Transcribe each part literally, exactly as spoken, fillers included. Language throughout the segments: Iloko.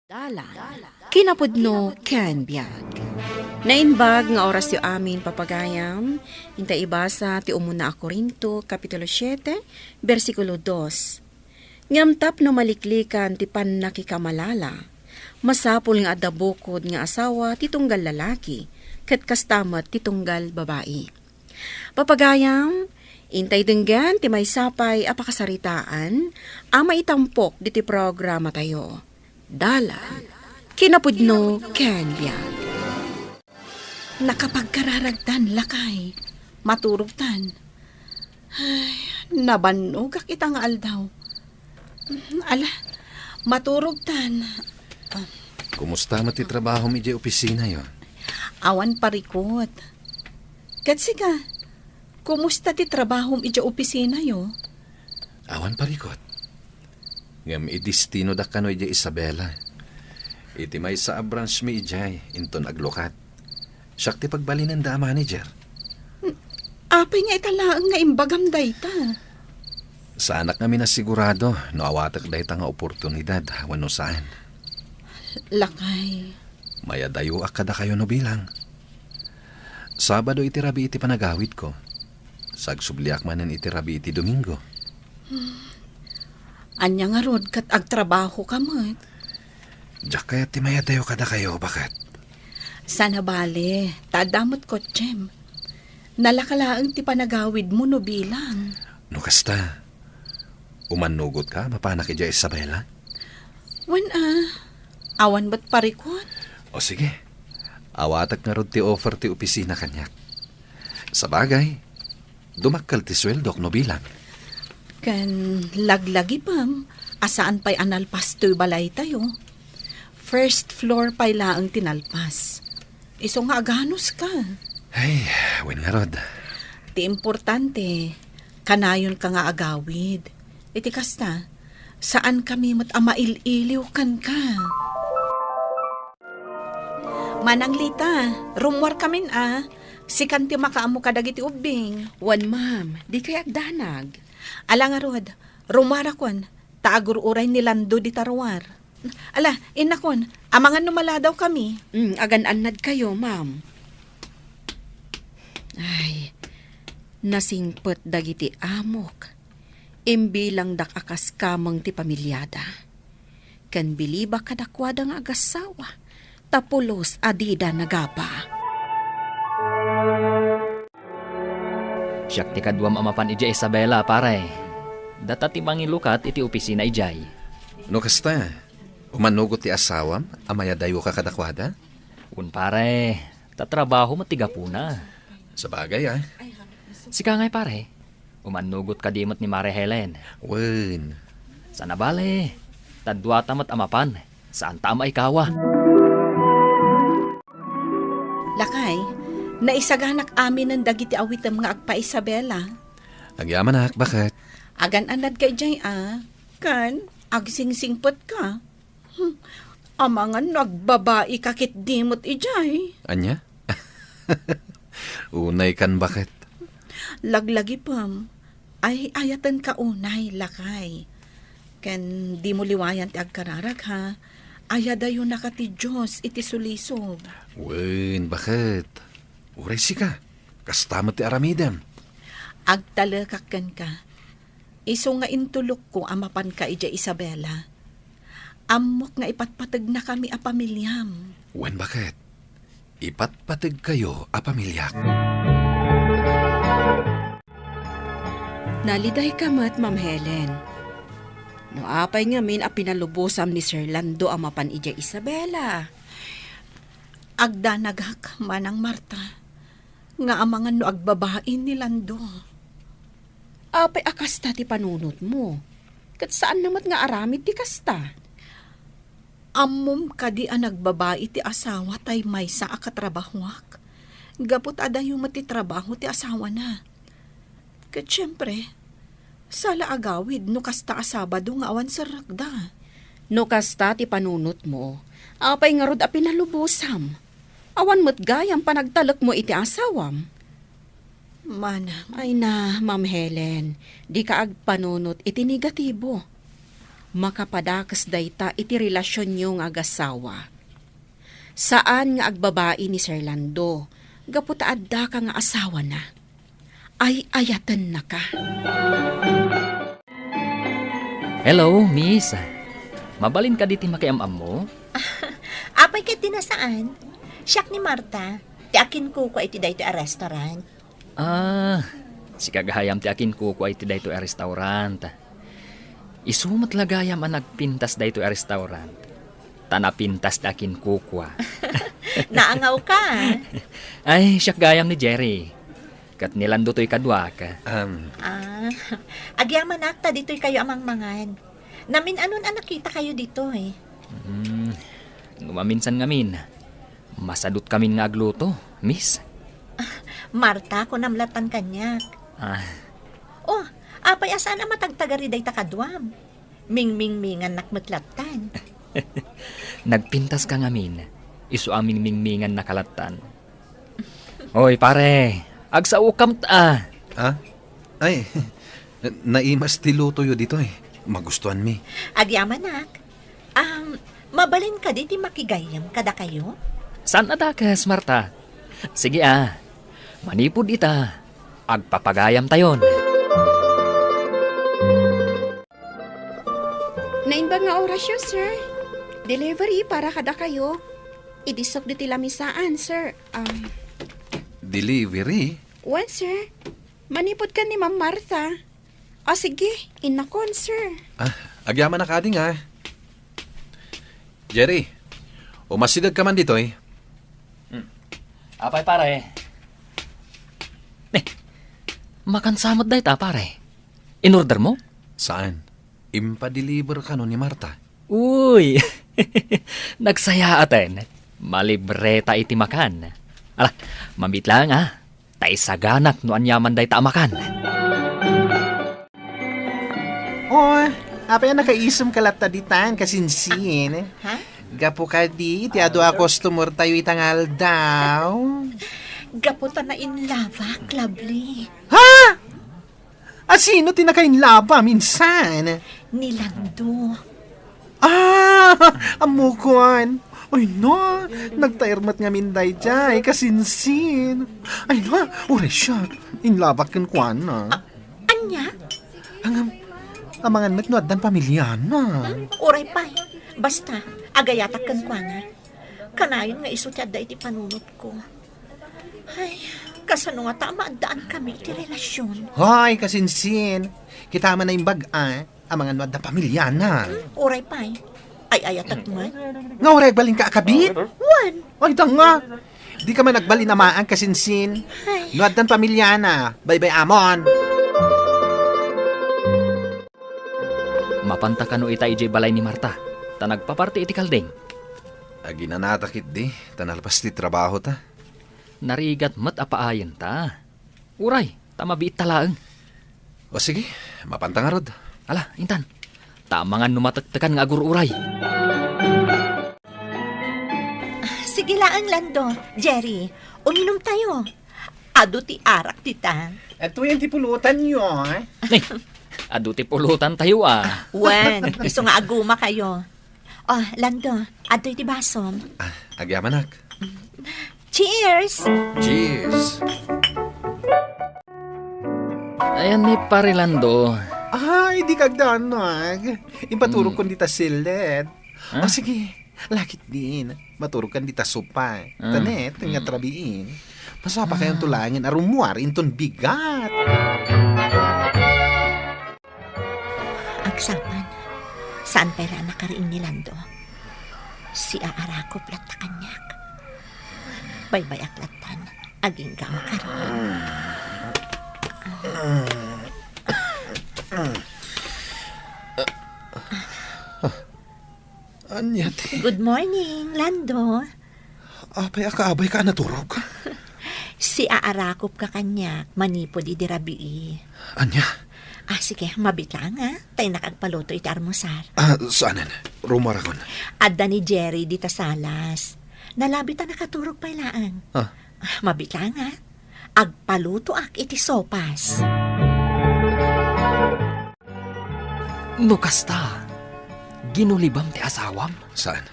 Dalan, kinapudno ken biag. Naimbag nga orasyo amin, papagayam. Inta ibasa ti umuna a Corinto, Kapitulo siete, bersikulo dos. Ngem tapno maliklikan ti pannakikamalala, masapul nga adda bukod nga asawa ti tunggal lalaki, ket kasta met ti tunggal babai. Papagayam, intay denggen ti maysa pay a pakasaritaan a maitampok ditoy programatayo. Dalan, kinapudno ken biag. Nakapagkararagtan, lakay. Maturogtan. Ay, nabannogak ita nga aldaw. Ala, maturogtan. Ah. Kumusta met ti trabahom idiay opisina, yo? Awan parikot. Ket sika, kumusta ti trabahom idiay opisina, yo? Awan parikot. Ngem idestinodak kano idiay Isabela. Iti maysa a branch mi idiay, inton aglukat. Siak ti pagbalinenda a manager. Apay nga ita laeng nga imbagam dayta? Saanak ngamin a sigurado no awatek dayta nga oportunidad wenno saan. Lakay. Mayadayoak kadakayo no bilang. Sabado iti rabii ti panagawidko. Sagsubliak manen iti rabii ti Domingo. Ania ngarud ket agtrabahoka met? Diak kayat ti mayadayo kadakayo, baket. Saan a bale, ta adda met kotsem. Nalaka laeng ti panagawidmo no bilang. No kasta, umannugotka a mapanak idiay Isabela? Wen a, awan met parikot. O sige, awatek ngarud ti offer ti opisina kaniak. Sabagay, dumakkel ti sueldok no bilang. Ken laglagipem a saan pay a nalpas toy balaytayo. First floor pay laeng ti nalpas. Isu nga aganuska. Ay, wen ngarud. Ti importante, kanayonka nga agawid. Iti kasta, saankami met a mail-iliw kenka. Manang Lita, rummuarkamin a. Sikan ti makaammo kadagiti ubbing. Wen, ma'am, dikay agdanag. Ala ngarud, rummuarakon, ta agur-uray ni Lando dita ruar. Ala, innakon, amangan no maladawkami. Mm, agan-annadkayo, ma'am. Ay, nasingpet dagiti amok. Imbilangdak a kas kameng ti pamiliada. Ken bilibak kadakuada nga agassawa, ta pulos a dida nagapa. Siak ti kaduam a mapan idiay Isabela, pare. Data ti mangilukat iti opisina idiay. No kasta, umannugot ti asawam a mayadayoka kadakuada? Wen, pare, ta trabaho met ti gapuna. Sabagay, a. Sika ngay, pare, umannugot kadi met ni Mare Helen? Wen. Saan a bale, ta duata met a mapan, saanta a maikawa. Lakay, naisaganak aminen dagiti awitem nga agpa-Isabela. Agyamanak, baket. Agan-annadka idiay a, ken agsingsingpetka. Hmm, amangan no agbabaika ketdi met idiay. Ania? Unay kan, baket. Laglagipem, ay-ayatenka unay, lakay. Ken dimo liwayan ti agkararag, ha? Ayadayonaka ti Dios iti sulisog. Wen, baket. Uray sika, kasta met ti aramidem. Agtalekak kenka. Isu nga intulokko a mapanka idiay Isabela. Ammok nga ipatpategnakami a pamiliam. Wen, baket. Ipatpategkayo a pamiliak. Nalidayka met, Ma'am Helen. No apay ngamin a pinalubosam ni Sir Lando a mapan idiay Isabela? Agdanagak, Manang Marta, nga amangan no agbabai ni Lando. Apay a kasta ti panunotmo? Ket saanna met nga aramid ti kasta. Ammom kadi a nagbabai ti asawa tay maysa a katrabahoak? Gapu ta adayo met ti trabaho ti asawana. Ket siempre, sala a gawid no kasta a Sabado nga awan serrekda. No kasta ti panunotmo, apay ngarud a pinalubosam? Awan met gayam panagtalekmo iti asawam. Manang. Ay na, Ma'am Helen, dika agpanunot iti negatibo. Makapadakes dayta iti relasionyo nga agasawa. Saan nga agbabai ni Sir Lando gapu ta addaka nga asawana. Ay-ayatennaka. Hello, miss. Mabalin kadi ti makiam-ammo? Apay ket di nasaan? Siak ni Marta, ti akinkukua iti daytoy a restaurant. Ah, sika gayam ti akinkukua iti daytoy a restaurant. Isu met la gayam a nagpintas daytoy a restaurant. Ta napintas ti akinkukua. Naangawka, ah. Ay, siak gayam ni Jerry. Ket ni Lando toy kaduak. Um. Ah, agyamanak ta ditoy kayo a mangmangan. Namin-anon a nakita kayo ditoy. Hmm, no maminsan ngamin, masadut kamin nga agluto, miss. Marta, kunam lattan kaniak. Ah. Oh, apay a saan a matagtagari dayta kaduam? Mingmingmingannak met lattan. Nagpintaska ngamin, isu a mingmingmingannaka lattan. Oy, pare, agsaokam ta. Ah? Ay, naimas ti lutoyo ditoy. Magustuanmi. Agyamanak. Um, mabalin kadi ti makigayyem kadakayo? Saan a dakes, Marta. Sige, ah. Manipud ita, agpapagayamtayon. Naimbag nga orasyo, sir. Delivery para kadakayo. Idisok ditoy lamisaan, sir. Um, Delivery? Wen, sir. Manipud ken ni Ma'am Martha. Ah, sige. Innakon, sir. Ah, agyamanak kadi nga. Jerry, umasidegka man ditoy. Hmm. Apay, pare? Eh, makansa met dayta, pare? Inordermo? Saan? Impadeliver kano ni Marta. Uy! Nagsayaaten. Malibreta iti makan. Ala, mamit laeng, ah. Ta isaganak no aniaman dayta a makan. Oh, apay a nakaisumka latta ditan, kasinsin? Ha? Gapu kadi iti adu a customer tayo ita nga aldaw. Gapu ta nainlabak, Lovely. Ha? A sino ti nakainlabam insan? Ni Lando. Ah, ammokon. Ay na, nagtaer met ngamin daydiay, kasinsin. Ay na, uray siak, inlabak kenkuana. A-, ania? Ngem, amangan met no addan pamiliana. Hmm, uray pay. Basta, agayatak kenkuana. Kanayon nga isu ti adda iti panunotko. Ay, kasano ngata a maaddaan kami iti relasion? Hay, kasinsin. Kita man naimbag, a. Amangan no adda pamiliana. Hmm, uray pay. Ay-ayatek man. Nga uray agbalinka a kabit? Wen. Ay, danga. Dika man agbalin a maag, kasinsin. Ay. No addan pamiliana, baybay-amon. Mapanta kano ita idiay balay ni Marta, ta nagpaparti iti kalding. Aginanata ketdi, ta nalpas ti trabahota. Narigat met a paayenta. Uray, ta mabiitta laeng. O sige, mapanta ngarud. Ala, intan. Ta amangan no matektekan nga agur-uray. Sige laeng, Lando, Jerry, uminumtayo. Adu ti arak dita. Atoy ti pulutanyo, eh? Ni, adu ti pulutantayo, ah. Wen, isu nga agumakayo. Oh, Lando, adtoy ti basom. Ah, agyamanak. Cheers! Cheers! Ayan ni Pare Lando. Ay, dika agdanag. Impaturogkon dita siled. Ah? O sige, laketdin. Maturogkan dita sopa. Ah. Tanet, nga trabiin. Masapa kayon tulangen a rummuar inton bigat. Agsapa, saan pay la a nakariing ni Lando? Siaarakop latta kaniak. Baybay-ak lattan, agingga a makariing. Ania ti? Good morning, Lando. Apay a kaabayka a naturog? Siaarakopka kaniak manipud idi rabii. Ania? Ah, sige, mabiit laeng, ah. Ta innak agpaluto iti armusar. Ah, saanen? Rummuarakon. Adda ni Jerry dita salas. Nalabi ta nakaturog pay laeng. Ah. Ah, mabiit laeng, ah. Agpalutoak iti sopas. No kasta, Ginulibam ti asawam? Saan.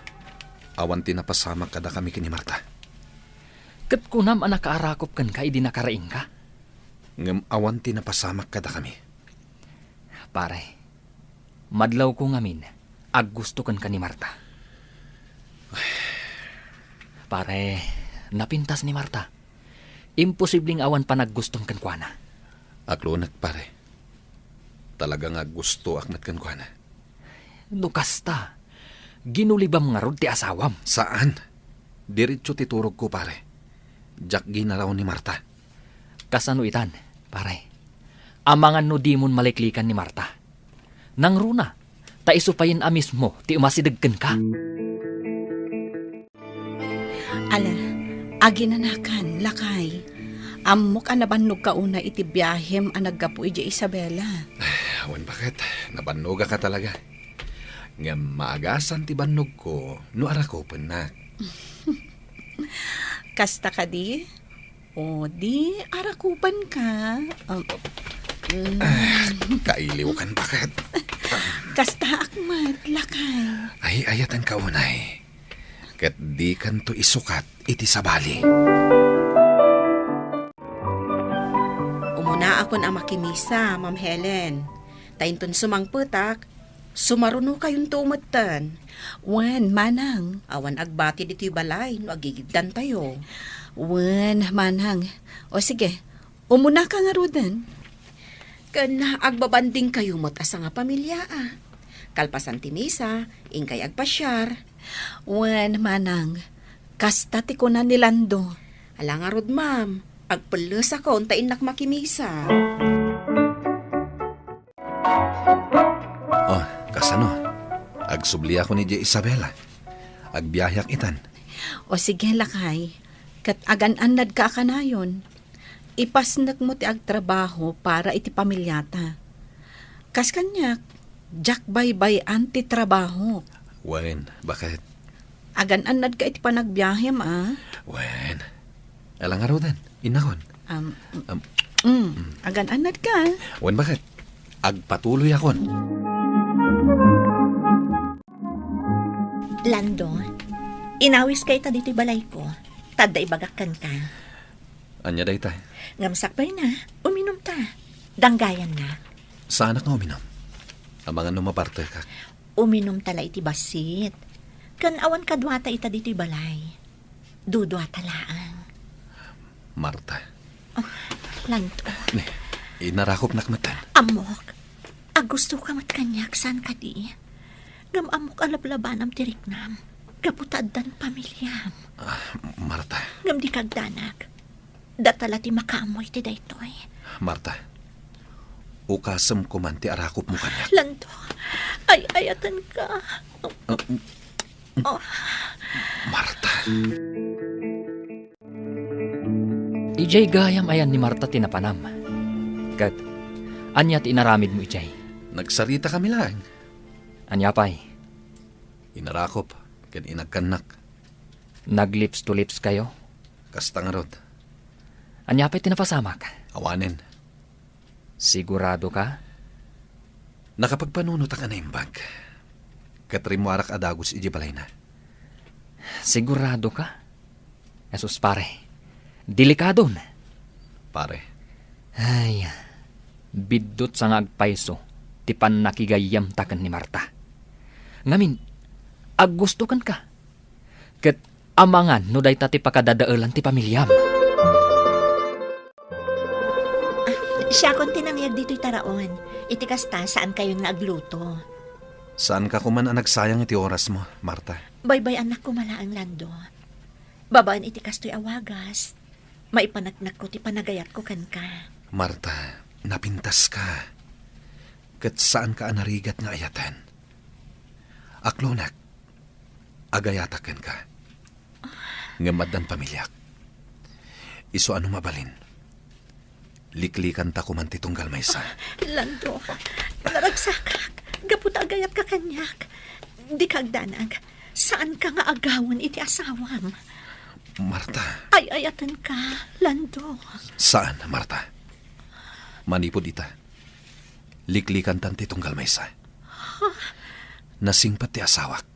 Awan ti napasamak kadakami ken ni Marta. Ket kunam a nakaarakop kenka idi nakaraingka? Ngem awan ti napasamak kadakami. Pare, madlawko ngamin, aggusto kenka ni Marta. Pare, napintas ni Marta. Imposibleng awan panaggustom kenkuana. Aklonek, pare. Talaga nga aggustoak met kenkuana. No kasta, ginulibam ngarud ti asawam? Saan. Diretso ti turogko, pare. Diak ginaraw ni Marta. Kasano itan, pare? Amangan no dimon maliklikan ni Marta. Nangruna, ta isu payen a mismo ti umasideg kenka. Ala, aginanakan, lakay. Ammok a nabannogka unay iti biahem a naggapu idiay Isabela. Wen, baket, nabannogak talaga. Ngem maagasan ti bannogko no arakupennak. Kasta kadi? O, di arakupenka. Um, mm. Ah, kailiwkan, baket. Kastaak met, lakay. Ay-ayatenka unay. Ket dikanto isukat iti sabali. Umunaakon a makimisa, Ma'am Helen. Ta inton sumangpetak, sumarunokayonto metten. Wen, manang. Awan agbati ditoy balay no agigiddantayo. Wen, manang. O sige, umunaka ngaruden. Ken agbabandingkayo met a sangapamilia, a. Kalpasan ti misa, inkay agpasiar. Wen, manang. Kasta ti kuna ni Lando. Ala ngarud, ma'am. Agpellesakon ta innak makimisa. Oh, kasano? Agsubliakon idiay Isabela. Agbiaheak itan. O sige, lakay. Ket agan-annadka a kanayon. Ipasnekmo ti agtrabaho para iti pamiliata. Kas kaniak, diak baybay-an ti trabahok. Wen, baket? Agan-annadka iti panagbiahem, a? Wen. Ala ngaruden, innakon. Am, Am, mm, mm. Agan-annadka. Wen, baket? Agpatuloyakon. Lando, inawiska ita ditoy balayko. Ta adda ibagak kenka. Ania dayta? Ngem sakbayna, uminumta. Danggayannak. Saanak nga uminum. Amangan no mapartekak. Uminumta la iti bassit. Ken awan kaduata ita ditoy balay. Duduata laeng. Marta. Oh, Lando. Ne, inarakopnak metten. Ammok. Aggustoka met kaniak, saan kadi? Ngem ammok a lablabanam ti riknam. Gapu ta addan pamiliam. Ah, Marta. Ngem dika agdanag. Data la ti makaammo iti daytoy. Marta, ukasem koman ti arakopmo kaniak. Lando, ay-ayatenka. Ah, mm, Oh. Marta. Idiay gayam ayan ni Marta ti napanam. Ket ania ti inaramidmo idiay? Nagsaritakami laeng. Ania pay? Inarakop ken inagkannak. Nag-lips to lips kayo? Kasta ngarud. Ania pay ti napasamak? Awanen. Sigurado ka? Nakapagpanunotak a naimbag. Ket rimmuarak a dagus idiay balayna. Sigurado ka? Asus, pare. Delikadon. Pare. Ay, biddutsa nga agpayso ti pannakigayyemta ken ni Marta. Ngamin, aggusto kenka. Ket amangan no dayta ti pakadadaelan ti pamiliam. Ah, siakon ti nangyeg ditoy taraon. Iti kasta, saankayon nga agluto. Saanka koman a nagsayang iti orasmo, Marta. Baybay-annak koma laeng, Lando. Babaen iti kastoy a wagas, maipaneknekko ti panagayatko kenka. Marta, napintaska. Ket saanka a narigat nga ayaten. Aklonek, agayatak kenka. Ngem addan pamiliak. Isu a no mabalin, liklikanta koman ti tunggal maysa. Lando, naragsakak. Gapu ta agayatka kaniak. Dika agdanag. Saanka nga agawen iti asawam. Marta. Ay-ayatenka, Lando. Saan, Marta. Manipud ita, liklikantan ti tunggal maysa. Ha? Nasingpet ti asawak,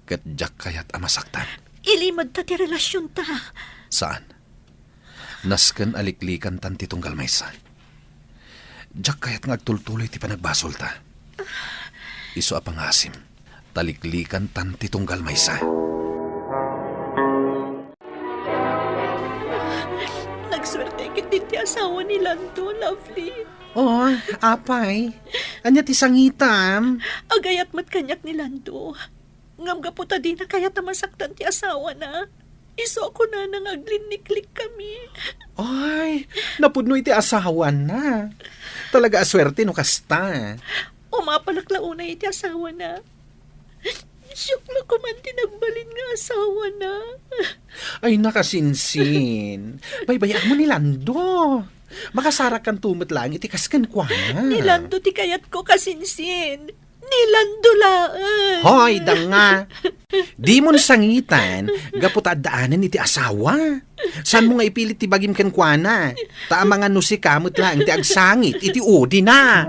ket diak kayat a masaktan. Ilimedta ti relasionta. Saan. Nasken a liklikantan ti tunggal maysa. Diak kayat nga agtultuloy ti panagbasolta. Isu a pangaasim, ta liklikantan ti tunggal maysa. Nagsuerte ket ti asawa ni Lando, Lovely. Oh, apay. Ania ti sangitam? Agayat met kaniak ni Lando. Ngem gapu ta dina kayat a masaktan ti asawana, isu a kunana nga aglinniklikkami. Ay, napudno iti asawana. Talaga a suerte no kasta. Umapalak la unay iti asawana. Siak la koman ti nagbalin nga asawana. Ay, nakasinsin. Baybay-am ni Lando. Makasarakanto met laeng iti kas kenkuana. Ni Lando ti kayatko, kasinsin. Ni Lando laeng. Hoy, danga. Dimon sangitan, gapu ta addaanen iti asawa. Saanmo nga ipilit ti bagim kenkuana? Ta amangan no sika met laeng ti agsangit iti udina.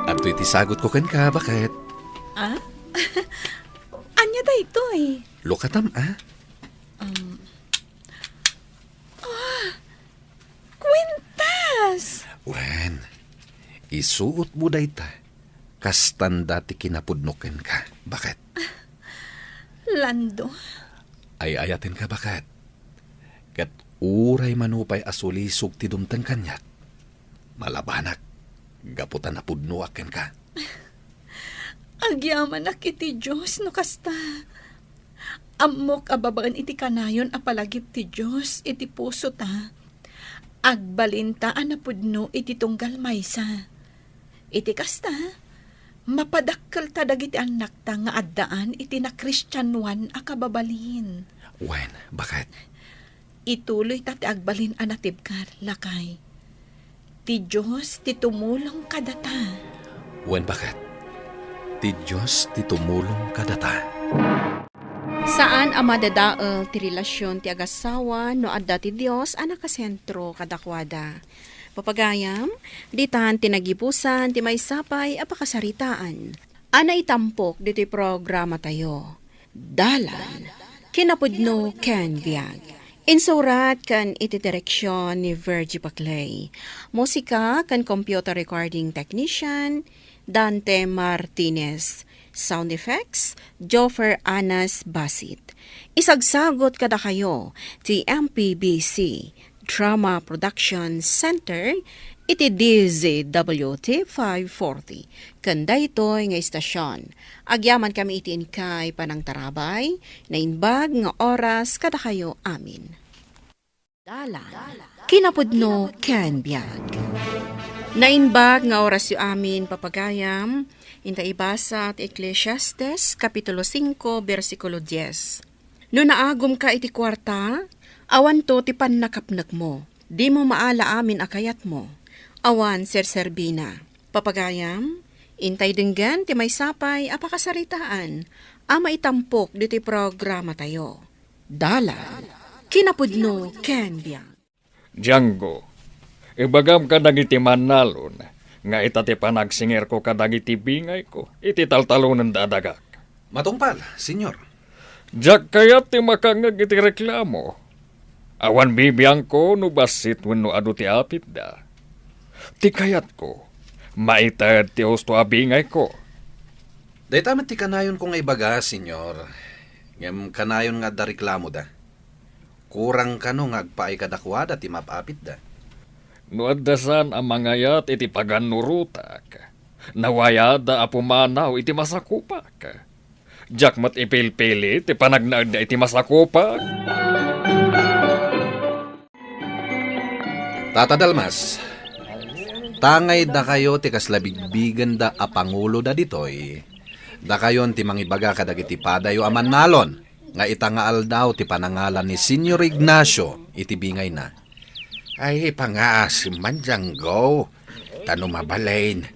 Adtoy ti sagutko kenka, baket. Ah? Ania daytoy? Lukatam, ah? Um, ah, kwintas! Wen, isuotmo dayta. Kastanda ti kinapudno kenka, baket. Lando. Ay-ayatenka, baket. Ket uray mano pay a sulisog ti dumteng kaniak, malabanak gapu ta napudnoak kenka. Agyamanak iti Dios no kasta. Ammok a babaen iti kanayon a palagip ti Dios iti pusota, agbalinta a napudno iti tunggal maysa. Iti kasta, mapadakkelta dagiti annakta nga addaan iti nakristianoan a kababalin. Wen, baket. Ituloyta ti agbalin a natibker, lakay. Ti Dios ti tumulong kadata. Wen, baket. Ti Dios ti tumulong kadata. Saan a madadael ti relasion ti agassawa no adda ti Dios a nakasentro kadakuada. Papagayam, ditan ti nagibusan ti maysa pay a pakasaritaan a naitampok ditoy programatayo. Dalan, kinapudno ken biag. Insurat ken iti direksion ni Virgie Paclay. Musika ken computer recording technician, Dante Martinez. Sound effects, Joffer Anas Basit. Isagsagot kadakayo ti M P B C Drama Production Center iti D Z W T five forty. Ken daytoy nga istasion, agyamankami iti inkay panangtarabay, naimbag nga oras kadakayo amin. Dalan, kinapudno ken biag. Naimbag nga orasyo amin, papagayam, inta ibasa ti Eclesiastes, Kapitulo singko, bersikulo dies. No naagumka iti kuarta, awanto ti pannakapnekmo. Dimo maala amin a kayatmo. Awan serserbina. Papagayam, intay denggen ti maysa pay a pakasaritaan a maitampok ditoy programatayo. Dalan, kinapudno ken biag. Django, ibagam kadagiti mannalon nga ita ti panagsingerko kadagiti bingayko iti taltalonenda a dagak. Matungpal, Señor. Diak kayat ti makangngeg iti reklamo. Awan bibiangko no bassit wenno adu ti apitda. Ti kayatko, maited ti husto a bingayko. Dayta met ti kanayonko nga ibaga, Señor. Ngem kanayon nga adda reklamoda. Kurang kano nga agpaay kadakuada ti maap-apitda? No adda saan a mangayat iti pagannurotak, nawayada a pumanaw iti masakupak. Diak met ipilpili ti panagnaedda iti masakupak. Tata Dalmas, tangay dakayo ti kasla bigbigenda a panguloda ditoy. Dakayon ti mangibaga kadagiti padayo a mannalon nga ita nga aldaw ti panangalan ni Señor Ignacio iti bingayna. Ay, pangaasim man, Django. Ta no mabalin,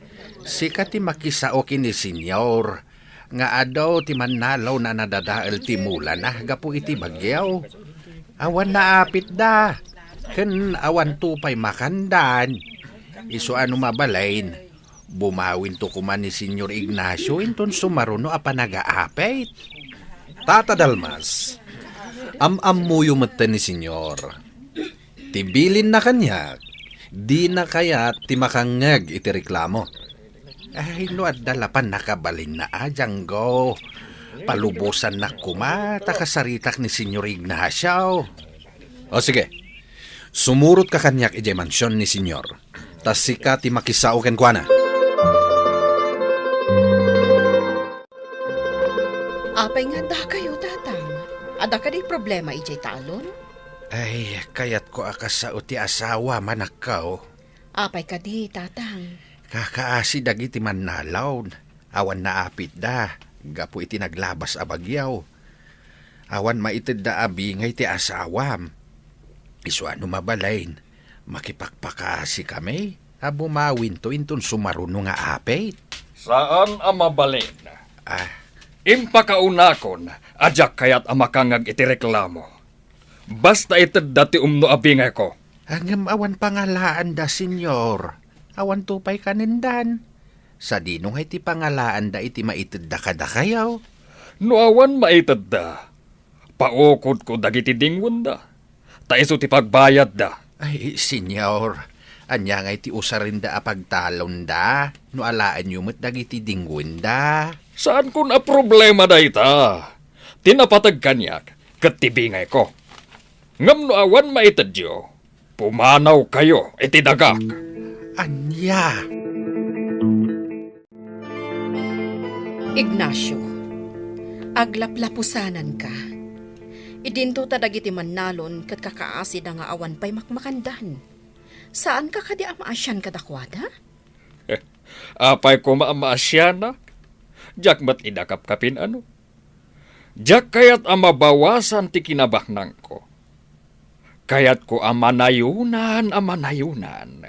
sika ti makisao ken ni Señor nga adu ti mannalon a nadadael ti mulana gapu iti bagyo. Awan naapitda, ken awanto pay makandan. Isu a no mabalin, Bumawinto koma ni Señor Ignacio inton sumaruno a panagaapit. Tata Dalmas, am-ammoyo metten ni Señor. Ti bilinna kaniak, dina kayat ti makangngeg iti reklamo. Ay, no adda la pannakabalinna a, Django. Palubosannak koma ta kasaritak ni Señor Ignacio. O sige, sumurotka kaniak idiay mansion ni Señor. Ta sika ti makisao kenkuana. Apay nga addakayo, Tatang? Adda kadi problema idiay talon? Ay, kayatko a kasao ti asawam, anakko. Apay kadi, Tatang? Kakaasi dagiti mannalon. Awan naapitda gapu iti naglabas a bagyo. Awan maitedda a bingay ti asawam. Isu a no mabalin, makipakpakaasikami a bumawinto inton sumaruno nga apit. Saan a mabalin. Ah. Impakaunakon a diak kayat a makangngeg iti reklamo. Basta itedda ti umno a bingayko. Ngem awan pangalaanda, Señor. Awanto pay kanendan. Sadino ngay ti pangalaanda iti maitedda kadakayo? No awan maitedda, paukodko dagiti dingwenda, ta isu ti pagbayadda. Ay, Señor, ania ngay ti usarenda a pagtalonda no alaenyo met dagiti dingwenda? Saankon a problema dayta. Ti napateg kaniak ket ti bingayko. Ngem no awan maitedyo, pumanawkayo iti dagak. Ania? Ignacio, aglaplapusananka. Idinto ta dagiti mannalon ket kakaasida nga awan pay makmakandan. Saanka kadi a maasian kadakuada? Apay koma a maasianak? Diak met ida kapkapin-ano. Diak kayat a mabawasan ti kinabaknangko. Kayatko a manayonan a manayonan.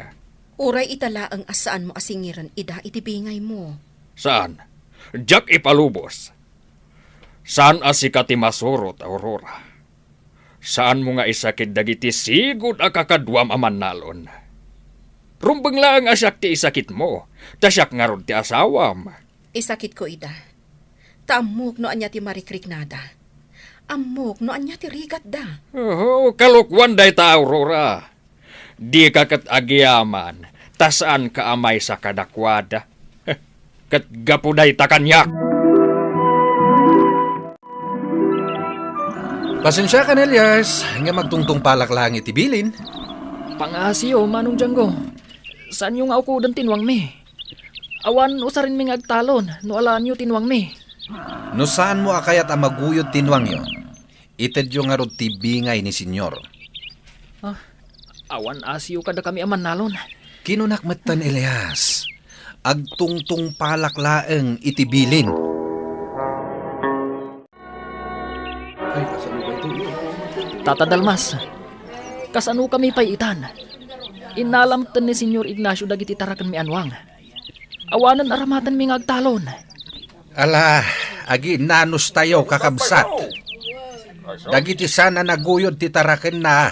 Uray ita laeng a saanmo a singiren ida iti bingaymo. Saan. Diak ipalubos. Saan a sika ti masurot, Aurora. Saanmo nga isakit dagiti sigud a kakaduam a mannalon. Rumbeng laeng a siak ti isakitmo, ta siak ngarud ti asawam. Isakitko ida. Ta ammok no ania ti marikriknada. Ammok no ania ti rigatda. Oh, kalokuan dayta, Aurora. Dika ket agyaman, ta saanka a maysa kadakuada. Ket gapu dayta kaniak. Pasensiakan, Elias, nga magtungtungpalak laeng iti bilin. Pangaasiyo, Manong Django. Saanyo nga ukoden ti nuangmi. Awan usarenmi nga agtalon no alaenyo ti nuangmi. No saanmo a kayat a maguyod ti nuangyo, itedyo ngarud ti bingay ni Señor. Ah, awan asiyo kadakami a mannalon. Kinunak metten, Elias, agtungtungpalak laeng iti bilin. Tata Dalmas, kasanokami pay itan? Innala metten ni Señor Ignacio dagiti tarakenmi a nuang. Awanen aramatenmi nga agtalon. Ala, aginnanustayo, kakabsat. Dagiti saan a naguyod ti tarakenna,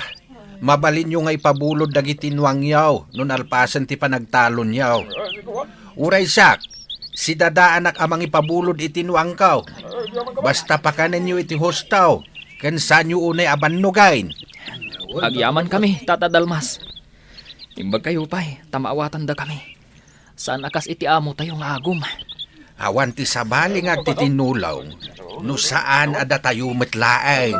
mabalinyo nga ipabulod dagiti nuangyo no nalpasen ti panagtalonyo. Uray siak, sidadaanak a mangipabulod iti nuangko. Basta pakanenyo iti husto, ken saanyo unay a bannogen. Agyamankami, Tata Dalmas. Imbagkayo pay, ta maawatandakami. Saan a kas iti amotayo nga agum. Awan ti sabali nga agtitinnulong no saan a datayo met laeng.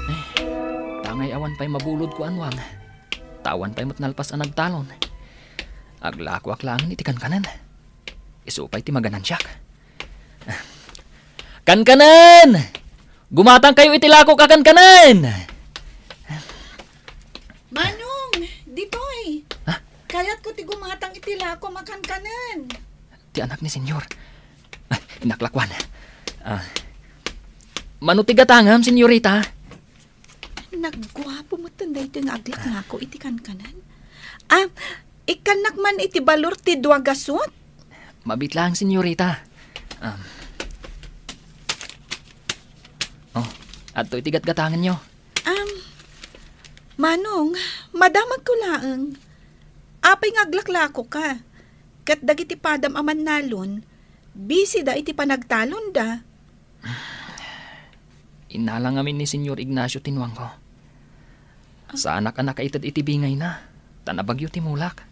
Eh, tangay awan pay mabulodko a nuang. Ta awan pay met nalpas a nagtalon. Aglakoak laengen iti kankanen. Isu pay ti maganansiak. Kankanen! Gumatangkayo iti lakok a kankanen! Manong, ditoy. Ha? Kayatko ti gumatang iti lako a kankanen. Ti anak ni Senyor. Ah, inaklakuan. Ah, mano ti gatangam, senyorita? Nagguapo metten daytoy nga aglaknako iti kankanen. Ah, ikkannak man iti balor ti dua gasut? Mabit lang, senyorita. Um, oh, adtoy ti gatgatangenyo. Um, Manong, madamagko laeng. Apay nga aglaklakoka? Ket dagiti padam a mannalon, bisida iti panagtalonda. Innala ngamin ni Señor Ignacio ti nuangko. Saanak a nakaited iti bingayna, ta nabagyo ti mulak.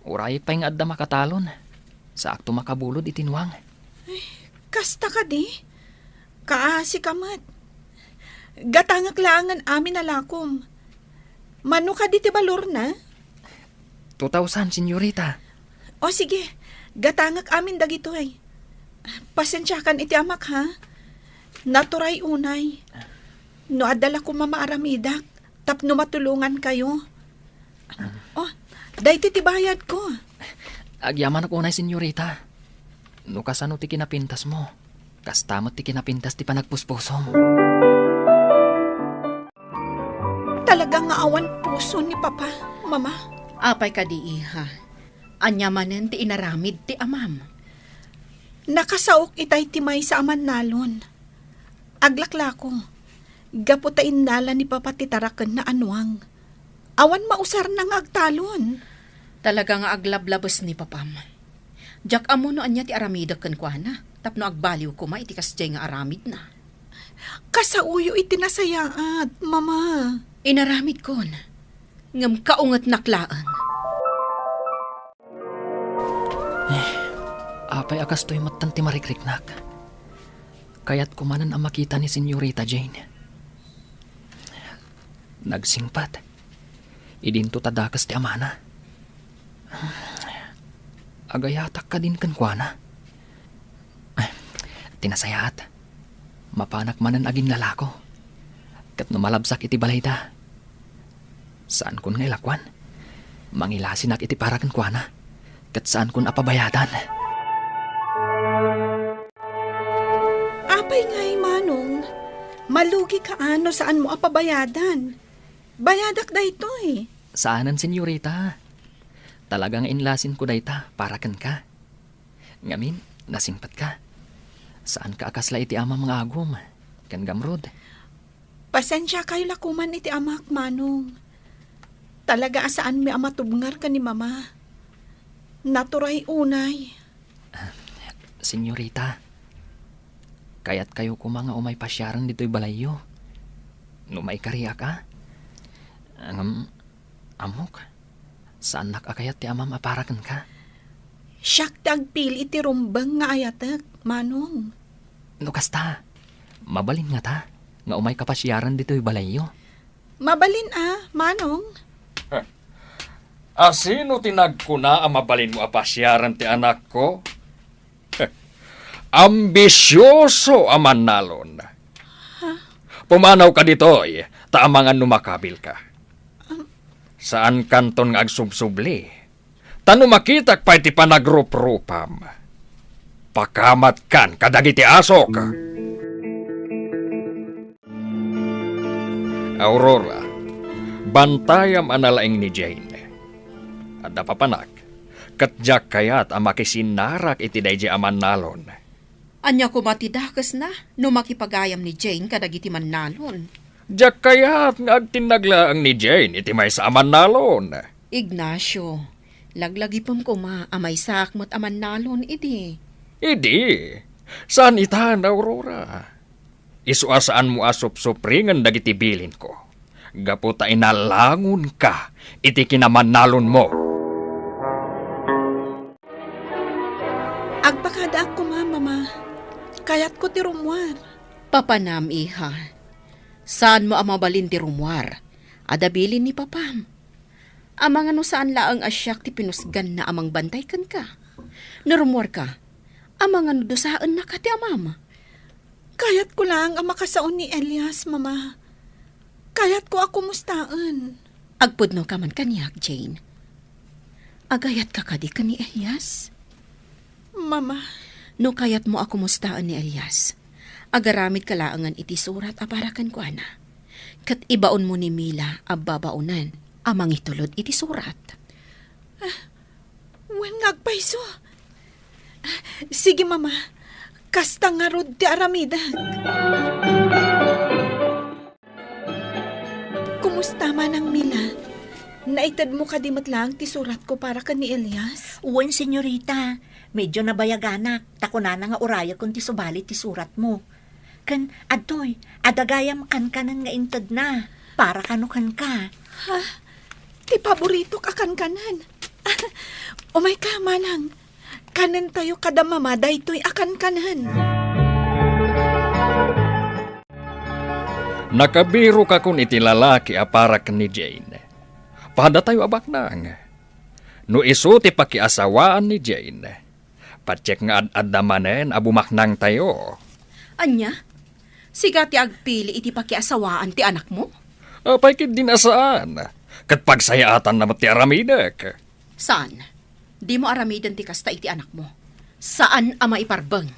Urayek pay nga adda makatalon, saakto makabulod iti nuang. Kasta kadi? Kaasika met. Gatangek laengen amin a lakom. Mano kadi ti balorna? Two thousand, senyorita. O sige, gatangek amin dagitoy. Pasensiakan iti amak, ha? Naturay unay. No adda la koma maaramidak, tapno matulongankayo. Oh, daytoy ti bayadko. Agyamanak unay, senyorita. No kasano ti kinapintasmo, kasta met ti kinapintas ti panagpuspusom. Talaga nga awan puso ni Papa, Mama. Apay kadi, iha? Ania manen ti inaramid ti amam? Nakasaok itay ti maysa a mannalon. Aglaklako, gapu ta innala ni Papa ti tarakenna a nuang. Awan mausarna nga agtalon. Talaga nga aglablabes ni Papam. Diak ammo no ania ti aramidek kenkuana, tapno agbaliw koma iti kasdiay nga aramidna. Kasaoyo iti nasayaat, Mama. Inaramidkon, ngem kaungetnak laeng. Eh, apay a kastoy metten ti marikriknak? Kayatko manen a makita ni Senyorita Jane. Nagsingpet. Idinto ta dakes ti amana. Agayatak kadin kenkuana? Ti nasayaat, mapanak manen aginlalako. Ket no malabsak iti balayda, saankon nga ilakuan. Mangilasinak iti para kenkuana, ket saankon a pabayadan. Apay ngay, Manong? Malugika a no saanmo a pabayadan. Bayadak daytoy. Saanen, senyorita. Talaga nga inlasinko dayta para kenka. Ngamin, nasingpetka. Saanka a kasla iti amam nga agum ken gamrud. Pasensiakayo la koman iti amak, Manong. Talaga a saanmi a matubngar ken ni Mama. Naturay unay. Ah, senyorita, kayatkayo koma nga umay pasiaren ditoy balayyo. No maikariak a? Ngem, ammok, saannak a kayat ti amam a para kenka. Siak ti agpili iti rumbeng nga ayatek, Manong. No kasta, mabalin ngata nga umayka pasiaren ditoy balayyo? Mabalin a, Manong. Asino ti nagkuna a mabalinmo a pasiaren ti anakko? Ambisioso a mannalon. Pumanawka ditoy, ta amangan no makabilka. Saankanton nga agsubsubli. Ta no makitak pay ti panagruprupam, pakamatkan kadagiti asok. Aurora, bantayam a nalaing ni Jane. Adda papanak, ket diak kayat a makisinnarak iti daydiay a mannalon. Ania koma ti dakesna no makipagayam ni Jane kadagiti mannalon? Diak kayat nga agtinnag laeng ni Jane iti maysa a mannalon. Ignacio, laglagipem koma a maysaak met a mannalon idi. Idi, saan itan, Aurora. Isu a saanmo a supsupringen dagiti bilinko, gapu ta inalangonka iti kinamannalonmo. Agpakadaak koma, Mama. Kayatko ti rummuar. Papanam, iha. Saanmo a mabalin ti rummuar. Adda bilin ni Papam. Amangan no saan laeng a siak ti pinusganna a mangbantay kenka. No rummuarka, amangan no dusaennaka ti amam. Kayatko laeng a makasao ni Elias, Mama. Kayatko a kumustaen. Agpudnoka man kaniak, Jane. Agayatka kadi ken ni Elias? Mama. No kayatmo a kumustaen ni Elias, agaramidka laengen iti surat a para kenkuana. Ket ibaonmo ni Mila a babaonen a mangitulod iti surat. Ah, wen nga agpayso. Ah, sige, Mama. Kasta ngarud ti aramidek. Tama nang, Mila. Naitedmo kadi met laeng ti suratko para ken ni Elias? Wen, senyorita. Medyo nabayaganak, ta kunana nga urayekon ti subali ti suratmo. Ken adtoy, adda gayam kankanen nga intedna para kano kenka. Ha? Ti paboritok a kankanen. Umayka, manang. Kanentayo kada mama daytoy a kankanen. Nakabirokakon iti lalaki a para ken ni Jane. Padatayo a baknang. No isu ti pakiasawaan ni Jane, patiek nga ad-adda manen a bumaknangtayo. Ania? Sika ti agpili iti pakiasawaan ti anakmo? Apay ketdin a saan? Ket pagsayaatanna met ti aramidek. Saan? Dimo aramiden ti kasta iti anakmo. Saan a maiparbeng.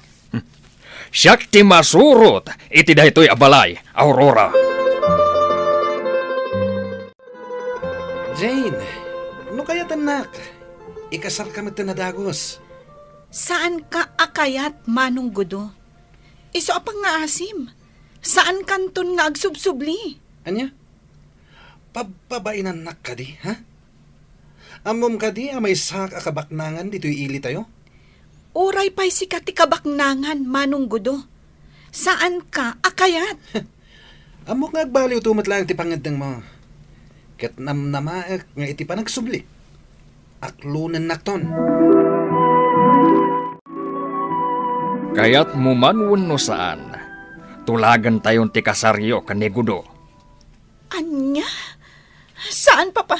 Siak ti masurot iti daytoy a balay, Aurora. Jane, no kayatennak, ikasarka met a dagus. Saanka a kayat, Manong Gudo. Isu a pangngaasim, saankanton nga agsubsubli. Ania? Pabpabainannak kadi, ha? Ammom kadi a maysaak a kabaknangan ditoy ilitayo? Uray pay sika ti kabaknangan, Manong Gudo. Saanka a kayat. Ammok nga agbaliwto met laeng ti pangngeddengmo. Ket namnamaek nga iti panagsublik, aklonennakton. Kayatmo man wenno saan, tulagentayon ti kasaryo ken ni Gudo. Ania? Saan, Papa.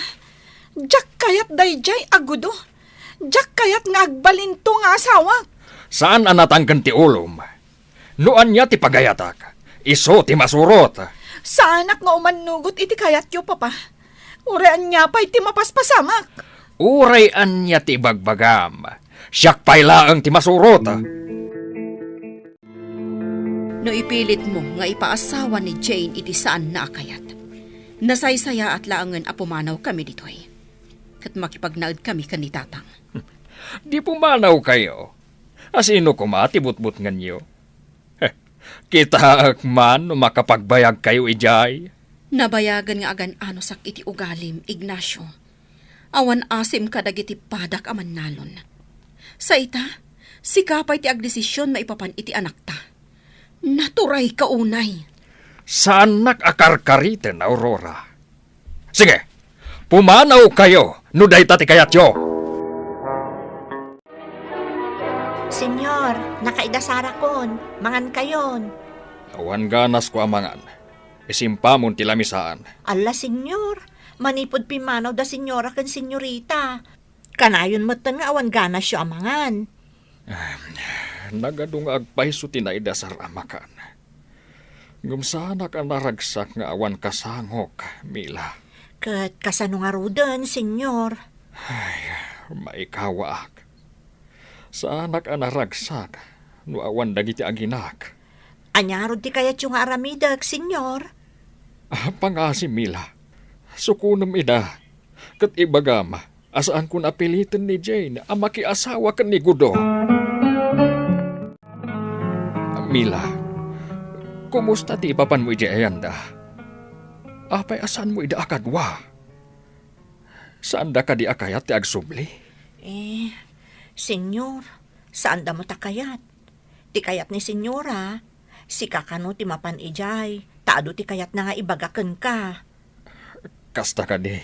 Diak kayat daydiay a Gudo. Diak kayat nga agbalinto nga asawak. Saan a natangken ti ulom. No ania ti pagayatak, isu ti masurot. Saanak nga umannugot iti kayatyo, Papa. Uray ania pay ti mapaspasamak. Uray ania ti ibagbagam, siak pay laeng ti masurot. No ipilitmo nga ipaasawa ni Jane iti saanna a kayat, nasaysayaat laengen a pumanawkami ditoy. Ket makipagnaedkami ken ni Tatang. Di pumanawkayo. A sino koma ti butbutngenyo? Kitaek man no makapagbayagkayo idiay. Nabayagen nga agan-anosak iti ugalim, Ignacio. Awan asim kadagiti padak a mannalon. Sa ita, sika pay ti agdesision maipapan iti anakta. Naturayka unay. Saannak a karkariten, Aurora. Sige, pumanawkayo no dayta ti kayatyo. Senyor, nakaidasarakon. Mangankayon. Awan ganasko a mangan. Isimpamon ti lamisaan. Alla, Senyor, manipud pimmanaw da Senyora ken Senyorita, kanayon metten nga awan ganasyo a mangan. Ah, nagadu nga agpayso ti naidasar a makan. Ngem saanak a naragsak nga awan kasangok, Mila. Ket kasano ngaruden, Senyor? Ay, maikawaak. Saanak a naragsak no awan dagiti aginak. Aniarud ti kayatyo nga aramidek, Senyor? Ah, pangngaasim, Mila. Sukonem ida. Ket ibagam a saankon a piliten ni Jane a makiasawa ken ni Gudo. Mila, kumusta ti ipapanmo idiay ayanda? Apay a saanmo ida a kadua? Saanda kadi a kayat ti agsubli? Eh, Senyor, saanda met a kayat. Ti kayat ni Senyora, sika kano ti mapan idiay, ta adu ti kayatna nga ibaga kenka. Kasta kadi.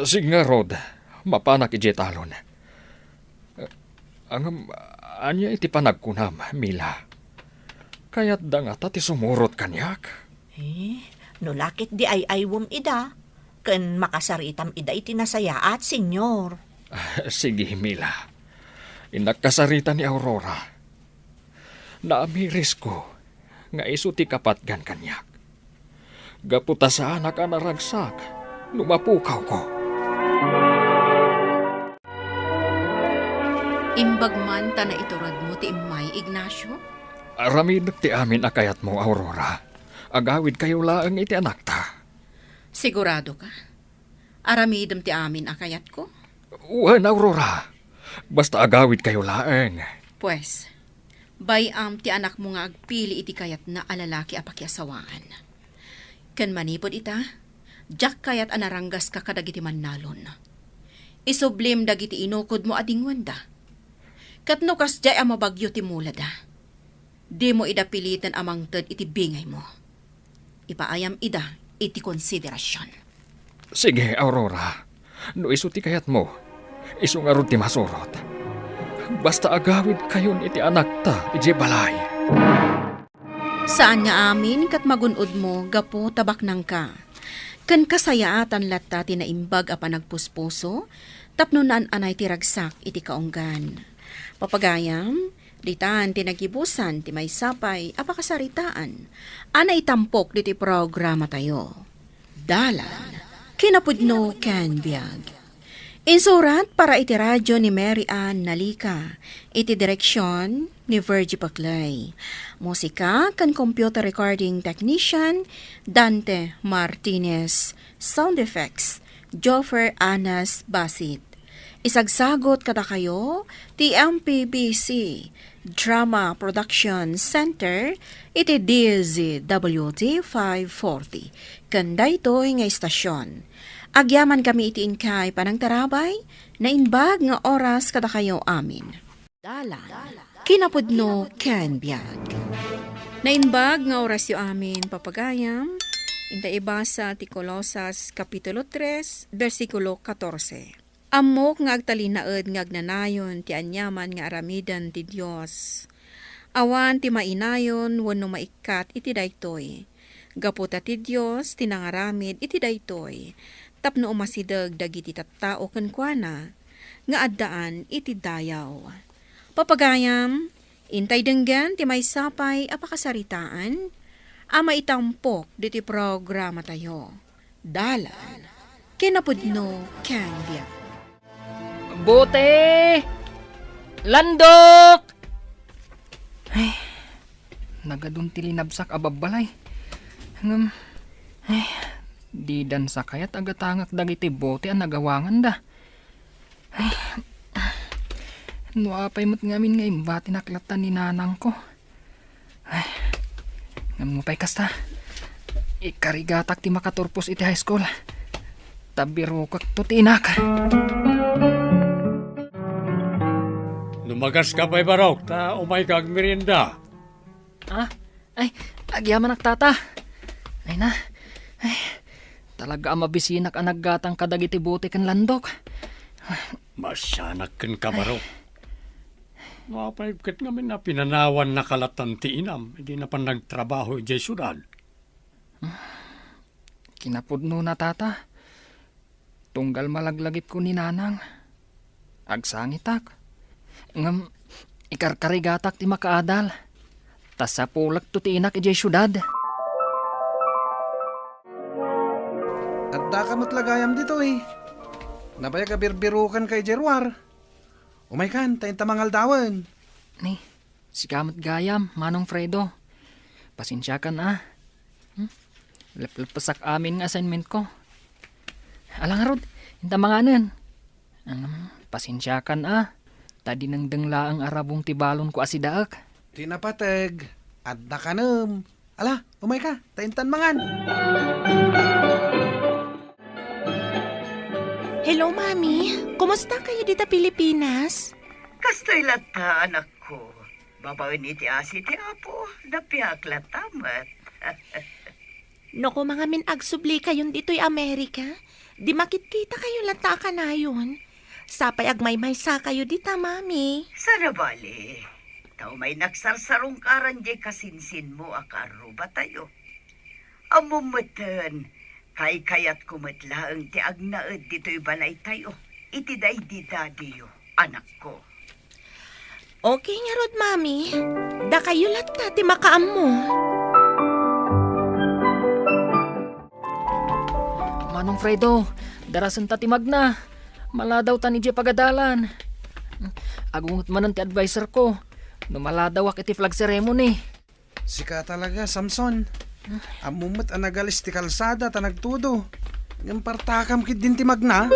Sige ngarud, mapanak idiay talon. Ngem, ania iti panagkunam, Mila? Kayatda ngata ti sumurot kaniak? Eh, no la ketdi ay-aywem ida, ken makasaritam ida iti nasayaat, Senyor. Sige, Mila. Innak kasarita ni Aurora. Naamirisko nga isu ti kapatgan kaniak. Gapu ta saanak a naragsak no mapukawko. Imbag man ta naituredmo ti immay, Ignacio? Aramidek ti amin a kayatmo, Aurora. Agawidkayo laeng iti anakta. Sigurado ka? Aramidem ti amin a kayatko? Wen, Aurora. Basta agawidkayo laeng. Pues, bay-am ti anakmo nga agpili iti kayatna a lalaki a pakiasawaan. Ken manipud ita, Diak kayat a naranggaska kadagiti mannalon. Isublim dagiti inukodmo a dingwenda. Ket no kasdiay a mabagyo ti mulada, dimo ida piliten a mangted iti bingaymo. Ipaayam ida iti konsiderasion. Sige, Aurora. No isu ti kayatmo, isu ngarud ti masurot. Basta agawidkayon iti anakta idiay balay. Saan nga amin ket magun-odmo gapu ta baknangka. Ken kasayaatan latta ti naimbag a panagpuspuso tapno naan-anay ti ragsak iti kaunggan. Papagayam, ditan ti nagibusan ti maysa pay a pakasaritaan a naitampok ditoy programatayo. Dalan, kinapudno ken biag. Insurat para iti radyo ni Mary Ann Nalica, iti direksion ni Virgie Paclay. Musika ken computer recording technician, Dante Martinez. Sound effects, Joffer Anas Basit. Isagsagot kadakayo ti M P B C Drama Production Center iti D Z W T five forty. Ken daytoy nga istasyon, agyamankami iti inkay panangtarabay, naimbag nga oras kadakayo amin. Dalan, kinapudno ken biag. Naimbag nga orasyo amin, papagayam. Inta ibasa ti Colosas, Kapitulo tres, bersikulo katorse. Ammok nga agtalinaed nga agnanayon ti aniaman nga aramiden ti Dios. Awan ti mainayon wenno maikkat iti daytoy. Gapu ta ti Dios ti nangaramid iti daytoy, tapno umasideg dagiti tattao kenkuana nga addaan iti dayaw. Papagayam, intay denggen ti maysa pay a pakasaritaan a maitampok ditoy programatayo. Dalan, kinapudno ken biag. Bote! Landok! Ay, nagadun ti linabsak a babbalay. Ngem, ay, didan sa kayat agatangak dagiti bote a nagawanganda. Ay, no apay met ngamin nga imbatinak latta ni nanangko. Ay, ngem no pay kasta, ikarigatak ti makaturpos iti high school. Ta birokekto ti inak. Lumagas ka pay, Barok, ta umay ka agmerienda. Ah? Ay, agyamanak, tata. Ay na. Ay, talaga a mabisinak a naggatang kadagiti bote ken landok. Masianak kenka, Barok. No apay ket ngamin a pinanawan nakalatan ti inam, idi napan nagtrabaho idiay siudad. Kinapudno na, tata. Tunggal malaglagipko ni nanang, agsangitak. Ngem ikarkarigatak ti makaadal. Ta sapulekto ti inak idiay siudad. Addaka met la gayam ditoy. Nabayag a birbirukanka idiay ruar. Umaykan, ta inta mangaldawen. Ni, sika met gayam, Manong Fredo. Pasensiakan a. Hmm? Lepleppesak amin nga assignment ko. Ala ngarud, inta manganen. Hmm, pasensiakan a. Ta dinengdeng laeng a rabong ti balon ko a sidaek. Ti napateg, adda kanem. Ala, umayka, ta intan mangan. Hello, Mami. Kumusta kayo dita Pilipinas? Kastoy latta, anakko. Babaen iti asi ti Apo, napiak latta met. No koma ngamin agsubli kayon ditoy Amerika, di makitkita kayo latta a kanayon. Sapay agmaymaysa kayo dita, Mami. Sana bali. Ta umay nagsarsarungkaran diay kasinsinmo a kaarrubatayo. Ammom metten, kaykayatko met laeng ti agnaed ditoy balaytayo iti daydi dadiyo, anakko. Okay ngarud, Mami. Dakayo latta ti makaammo. Manong Fredo, darasenta ti magna. Maladaw ta idiay pagadalan. Agunget manen ti adviser ko no maladawak iti flag ceremony. Sika talaga, Samson. Ammom met a nagalis ti kalsada ta nagtudo. Ngem partakam ketdin ti magna.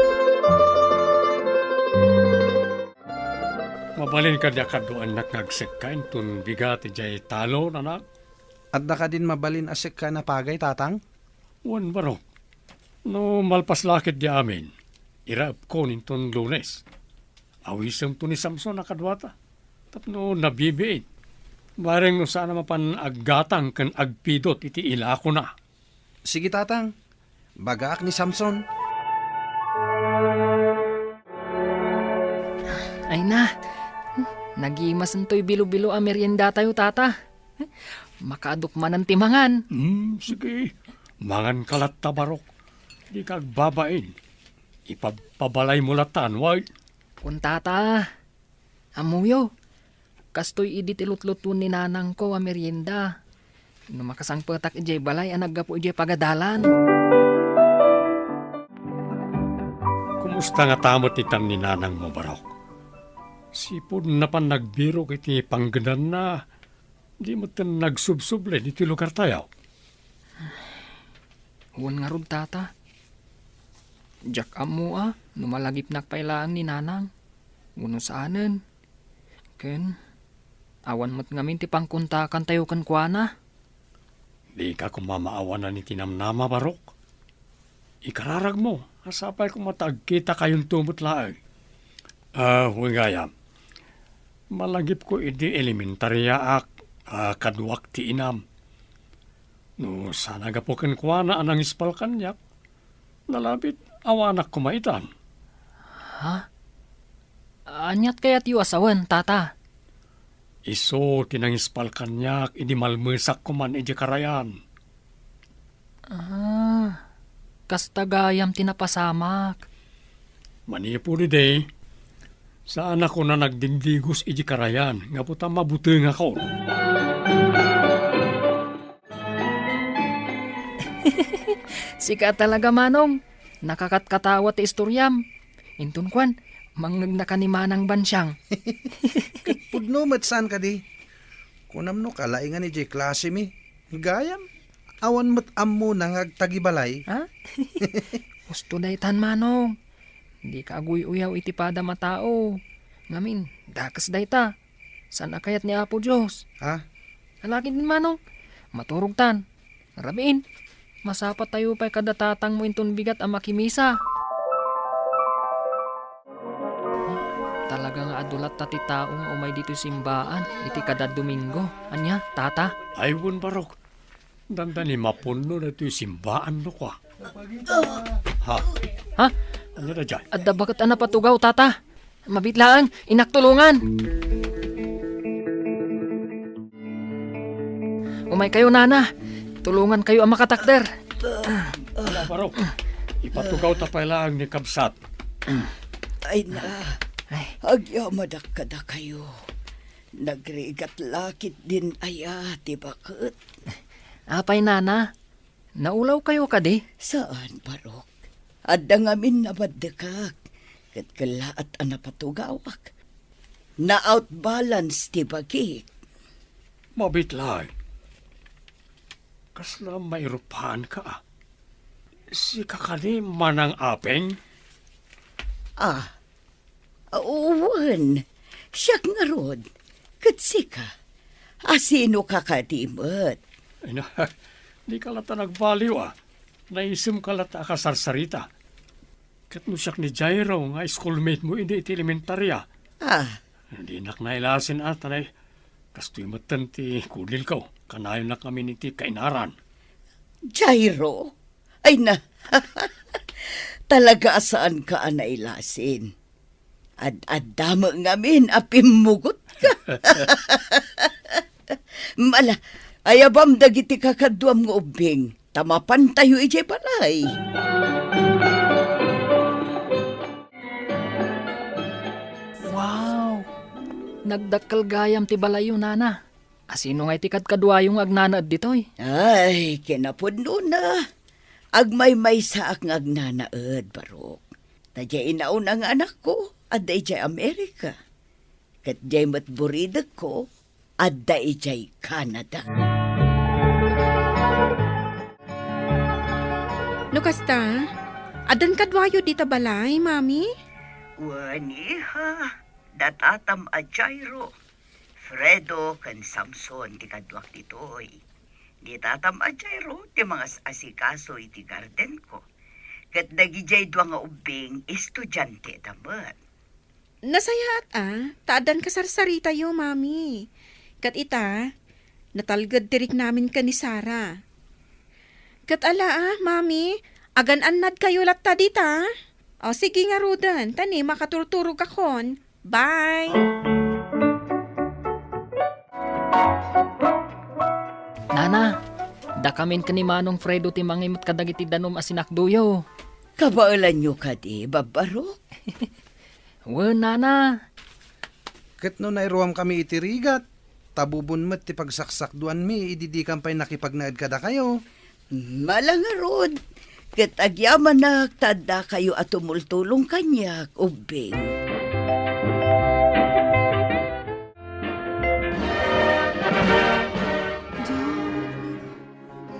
Mabalin kadi a kaduaennak nga agsekka inton bigat idiay talon, anak? Adda kadin mabalin a sekka a napagay, tatang? Wen, barok. No malpas la ketdi amin, iraepkon inton Lunes. Awisemto ni Samson a kaduata tapno nabibiin. Bareng no saan a mapan aggatang ken agpidot iti ilakona. Sige, Tatang. Bagaak ni Samson. Ay na, nagimasen toy bilo-bilo a meriendatayo, Tata. Makaaduk manen ti mangan. Hmm, sige. Manganka latta, Barok. Dika agbabain. Ipabpabalaymo latta, wen? Kun Tata, ammoyo, kastoy idi ti lutlutuon ni nanangko a merienda no makasangpetak idiay balay a naggapu idiay pagadalan. Kumusta ngata met itan ni nanangmo, Barok? Sipud napan nagbirok iti panggedanna, di metten nagsubsubli iti lugartayo. Wen ngarud, Tata. Diak ammo a no malagipnak pay laeng ni Nanang wenno saanen. Ken awan met ngamin ti pangkontakantayo kenkuana. Dika koma maawanan iti namnama, Barok. Ikararagmo a sapay koma ta agkitakayonto met laeng. Ah, wen gayam, malagipko idi elementariaak a kaduak ti inam. No saan a gapu kenkuana a nangispal kaniak, nalabit awanak koma itan. Ha? Aniat kayatyo a sawen, Tata? Isu ti nangispal kaniak idi malmesak koman idiay karayan. Ah, kasta gayam ti napasamak. Manipud idi, saanakon a nagdingdigos idiay karayan gapu ta mabutengakon. Sika talaga, Manong. Nakakatkatawa ti istoriam. Inton kuan, mangngegnaka ni Manang Bansiang. Ket pudno met saan kadi? Kunam no kalaingan idiay klasemi. Gayam, awan met ammona nga agtagibalay. Ha? Husto daytan, Manong. Dika aguy-uyaw iti padam a tao. Ngamin, dakes dayta. Saan a kayat ni Apo Dios. Ha? Alagiden, Manong. Maturogtan. Rabiin. Masapatayo pay kada tatangmo inton bigat a makimisa. Talaga nga adu latta ti tao nga umay ditoy simbaan iti kada Domingo. Ania, Tata? Ay, wen, Barok. Dandani mapunno daytoy simbaan no kua. Ha? Ha? Ania daydiay? Adda baket a napatugaw, Tata. Mabiit laeng, innak tulongan. Umaykayo, Nana. Tulongankayo a makatakder. Ala, Barok. Ipatugawta pay laeng ni kabsat. Ay na, Ay. Agyamadak kadakayo. Nagrigat la ketdin aya ti baket. Apay, Nana? Naulawkayo kadi? Saan, Barok. Adda ngamin namaddekak, ket kellaat a napatugawak. Na-outbalance ti bagik. Mabiit laeng. Kasla mairupaanka, a? Sika kadi, Manang Aping? Ah, wen, siak ngarud. Ket sika, asinoka kadi met? Ay na, dika latta nagbaliw, a. Naisemka latta a kasarsarita. Ket no siak ni Jairo nga schoolmate mo idi iti elementarya. Ah. Dinak nailasin a, ta nay, kastoy metten ti kudilko. Kanayonak ngamin iti kainaran. Jairo? Ay na, talaga a saanka a nailasin. Ad-adda met ngamin a pimmugotka. Ala, ayabam dagiti kakaduam nga ubbing, ta mapantayo idiay balay. Wow! Nagdakkel gayam ti balayyo, Nana. Asino ngay ti kadkaduayo nga agnanaed ditoy? Ay, kinapudnona, agmaymaysaak nga agnanaed, Barok. Ta diay inauna nga anakko, adda idiay Amerika. Ket diay met buridekko, adda idiay Canada. No kasta, addan kaduayo dita balay, Mami? Wen, iha, da tatam a Jairo, Fredo ken Samson ti kaduak ditoy. Ni tatam a Jairo ti mangas-asikaso iti gardenko. Ket dagidiay dua nga ubbing, estudianteda met. Nasayaat a, ta addan kasarsaritayo, Mami. Ket ita, natalged ti riknamin ken ni Sara. Ket ala a, Mami, agan-annadkayo latta dita. O, sige ngaruden, ta ni makaturturogakon. Bye! Nana, dakamin ken ni Manong Fredo ti mangimet kadagiti danum a sinakdoyo. Kabaelanyo kadi, Babbarok? Wen, Nana. Ket no nairuamkami iti rigat, tabubon met ti pagsaksakduanmi idi dikan pay nakipagnaed kadakayo. Ala ngarud, ket agyamanak ta addakayo a tumultulong kaniak, ubbing.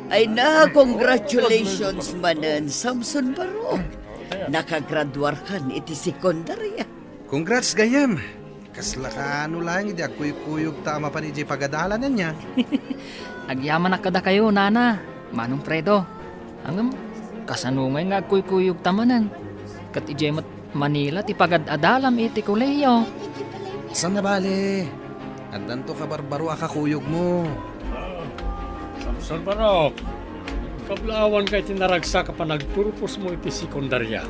Ay na, congratulations manen, Samson Barok. Nakagraduarkan iti sekundarya. Congrats, gayyem. Kasla kaano laeng idi agkuykuyogta a mapan idiay pagadalan, ania? Agyamanak kadakayo, Nana, Manong Fredo. Ngem, kasano ngay nga agkuykuyogta manen? Ket idiay met Manila ti pagad-adalam iti kolehiyo. Saan a bale? Addanto kabarbaro a kakuyogmo. Ah, Samson Barok, kablaawanka iti naragsak a panagturposmo iti sekundarya.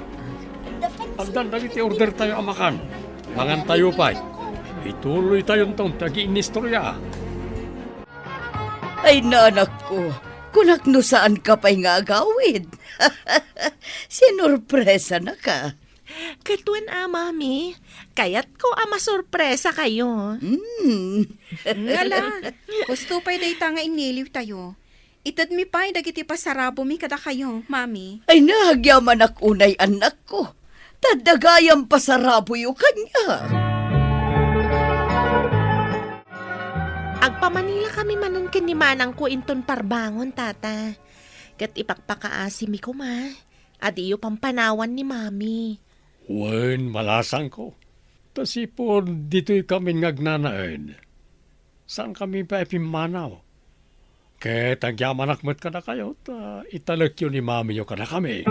Addan dagiti ordertayo a makan. Mangantayo pay. Ituloytayonton ti agiinnistorya. Ay, nanakko, kunak no saanka pay nga agawid. Sinorpresanaka. Ket wen a, Mami, kayatko a masorpresakayo. Mm. Ngala, husto pay dayta nga inniliwtayo. Itedmi pay dagiti pasarabomi kadakayo, Mami. Ay, nagyamanak unay, annakko. Ta adda gayam pasaraboyo kaniak. Agpamanilakami manen ken ni manangko inton parbangon, Tata. Ket ipakpakaasimi koma a diyo pampanawan ni Mami. Wen, malasangko. Ta sipud ditoykamin nga agnanaed, saankami pay a pimmanaw. Ket agyamanak met kadakayo ta italekyo ni mamiyo kadakami.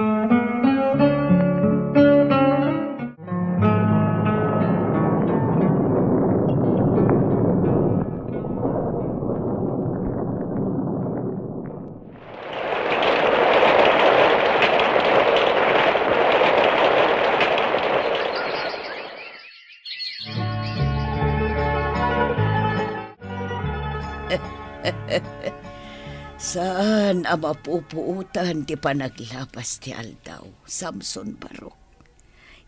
Saan a mapupuotan ti panaglapas ti aldaw, Samson Barok.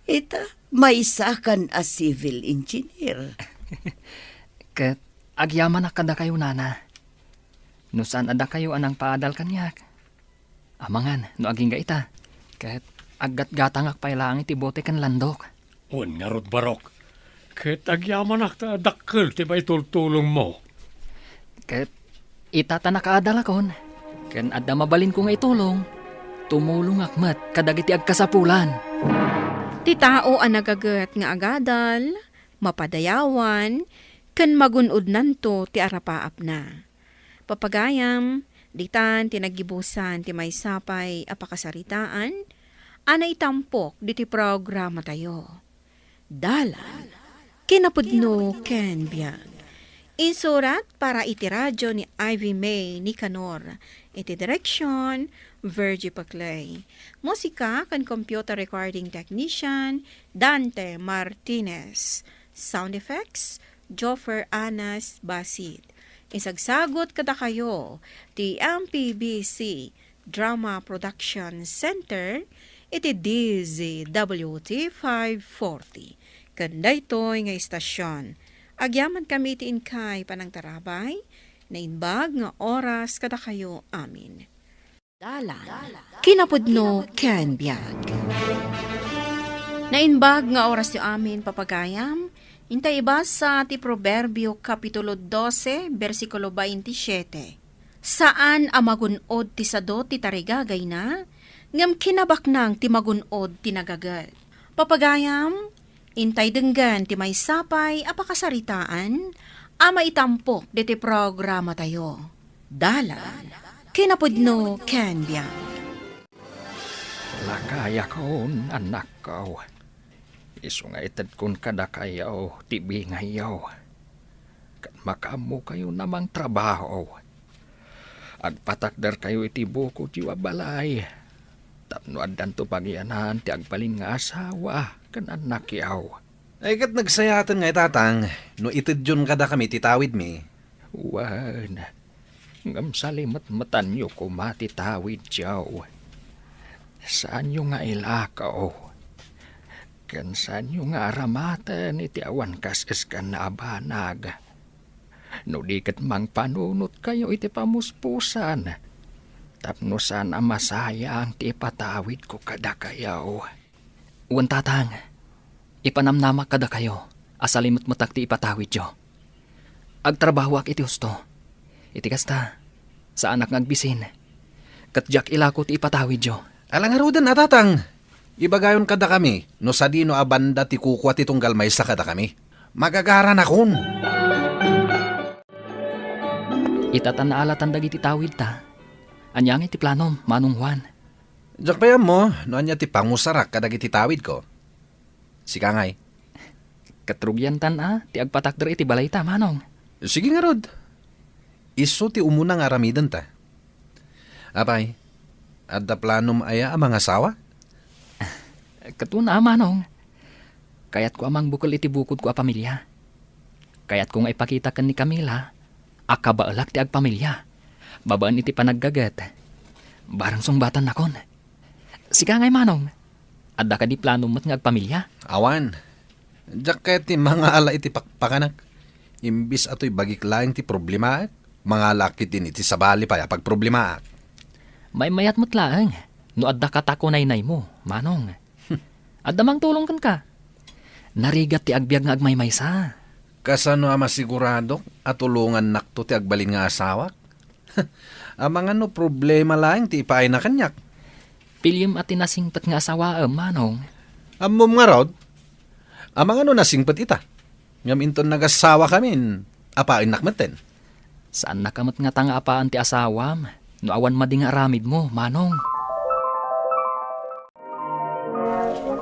Ita, maysakan a civil engineer. Ket agyamanak kadakayo, Nana. No saan a dakayo a nangpaadal kaniak, amangan no agingga ita, ket aggatgatangak pay laeng iti bote ken landok. Wen ngarud, Barok, ket agyamanak ta dakkel ti maitultulongmo. Ket ita ta nakaadalakon, ken adda mabalinko nga itulong, tumulongak met kadagiti agkasapulan. Ti tao a nagaget nga agadal, mapadayawan, ken magun-odnanto ti arapaapna. Papagayam, ditan ti naggibusan ti maysa pay a pakasaritaan a naitampok ditoy programatayo. Dalan, kinapudno ken biag. Insurat para iti radio ni Ivy May Nicanor. Iti direksyon, Virgie Paclay. Musika ken computer recording technician, Dante Martinez. Sound effects, Joffer Anas Basit. Insagsagut kadakayo ti M P B C Drama Production Center iti D Z W T five forty. Ken daytoy nga istasyon, agyamankami iti inkay panangtarabay, naimbag nga oras kadakayo amin. Dalan, kinapudno ken biag. Naimbag nga orasyo amin, papagayam, intay ibasa ti Proverbio, Kapitulo dose, bersikulo baintisiete. Saan a magun-od ti sado ti tarigagayna, ngem kinabaknang ti magun-od ti nagaget. Papagayam, intay denggen ti maysa pay a pakasaritaan a maitampok ditoy programatayo. Dalan, kinapudno ken biag. Kayakon, annakko. Isu nga itedkon kadakayo ti bingayyo. Ket makaammokayon a mangtrabaho. Agpatakderkayo iti bukodyo a balay. Tapno addanto pagianan ti agbalin nga asawa ken annakyo. Ay, ket nagsayaten nga itatang no itedyon kadakami ti tawidmi. Wen, ngem salimetmetanyo koma ti tawidyo. Saanyo nga ilakaw, ken saanyo nga aramaten iti awan kas-eskanna a banag. No di ket mangpanunotkayo iti pamuspusan, tapno saan a masayang ti ipatawidko kadakayo. Wen, tatang, ipanamnamak kadakayo a salimetmetak ti ipatawidyo. Agtrabahoak iti husto. Iti kasta, saanak nga agbisin. Ket diak ilako ti ipatawidyo. Ala ngaruden a tatang, ibagayon kadakami no sadino a banda ti kukua ti tunggal maysa kadakami. Magagaranakon. Ita ta naalatan dagiti tawidta. Ania ngay ti planom, Manong Juan? Diak pay ammo no ania ti pangusarak kadagiti tawidko. Sika ngay? Ket rugiantan a ti agpatakder iti balayta, Manong. Sige ngarud. Isu ti umuna nga aramidenta. Apay, adda planom aya a mangasawa? Ket una, Manong. Kayatko a mangbukel iti bukodko a pamilia. Kayatko nga ipakita ken ni Camila a kabaelak ti agpamilia babaen iti panaggaget. Barang sungbatannakon. Sika ngay, Manong, adda kadi planom met nga agpamilia? Awan. Diak kayat ti mangala iti pakpakanak. Imbis atoy bagik laeng ti problemaak, mangalaak ketdin iti sabali pay a pagproblemaak. Maymayat met laeng no adda katakunaynaymo, Manong. Adda mangtulong kenka. Narigat ti agbiag nga agmaymaysa. Kasano a masiguradok a tulongannakto ti agbalin nga asawak? Amangan no problema laeng ti ipaayna kaniak. Piliem a ti nasingpet nga asawaem, Manong. Ammom ngarud? Amangan no nasingpet ita? Ngem inton nagasawakamin, apaennak metten. Saannaka met ngata nga apaen ti asawam no awan madi nga aramidmo, Manong.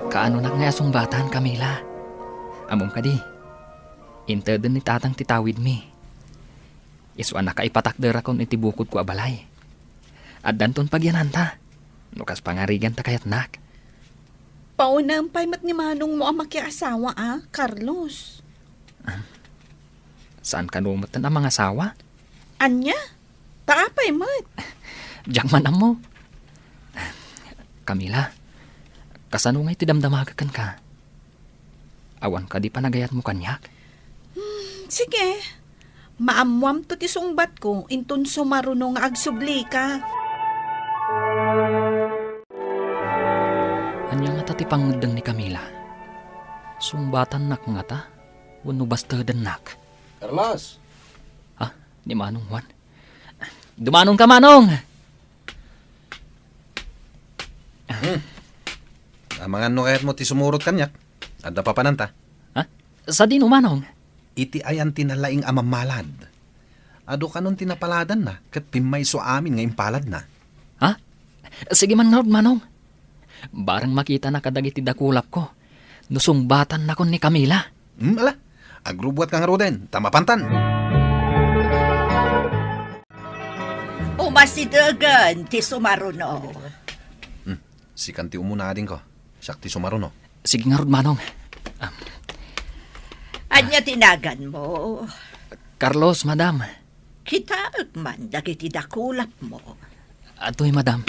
Kaanonak ngay a sungbatan, Camila? Ammom kadi, inteden ni tatang ti tawidmi. Isu a nakaipatakderakon iti bukodko a balay. Addanton pagiananta, no kas pangariganta kayatnak. Paunam pay met ni manongmo a makiasawa a, Carlos. Saan kano metten a mangasawa? Ania? Ta apay met? Diak man ammo. Camila, kasano ngay ti damdamagek kenka? Awan kadi panagayatmo kaniak? Hmm, sige. Maammoamto ti sungbatko, inton sumaruno nga agsublika. Ania ngata ti pangngeddeng ni Camila? Sungbatannak ngata wenno bastedennak? Carlos! Ha? Ni Manong Juan? Dumanonka, Manong! Hmm. Amangan no kayatmo ti sumurot kaniak. Adda papananta. Ha? Sadino, Manong? Iti ayan ti nalaing a mammalad. Adu kanon ti napaladanna ket pimmayso amin nga impaladna. Ha? Sige man ngarud, Manong. Barang makitana kadagiti dakulapko no sungbatannakon ni Camila. Hmm, ala. Agrubuatka ngaruden, ta mapantan. Umasidegen ti sumaruno. Hmm, sikan ti umuna, adingko. Siak ti sumaruno. Sige ngarud, Manong. Am. Ania ti naganmo? Carlos, madam. Kitaek man dagiti dakulapmo. Atoy, madam.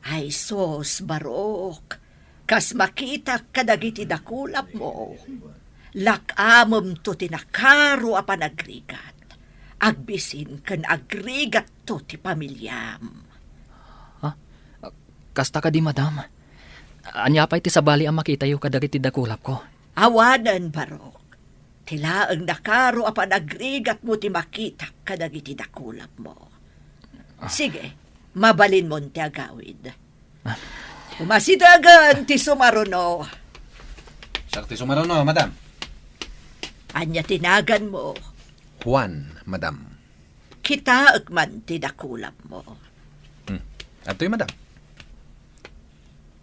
Ay sus, Barok, kas makitak kadagiti dakulapmo, lak-amemto ti nakaro a panagrigat. Agbisin ken agrigatto ti pamiliam. Ha? Kasta kadi, madam? Ania pay ti sabali a makitayo kadagiti dakulapko? Awanen, Barok. Ti laeng nakaro a panagrigatmo ti makitak kadagiti dakulapmo. Ah. Sige, mabalinmon ti agawid. Ah. Umasidegen ti sumaruno. Siak ti sumaruno, madam. Ania ti naganmo? Juan, madam. kitaek man ti dakulapmo. Hmm. Adtoy, madam.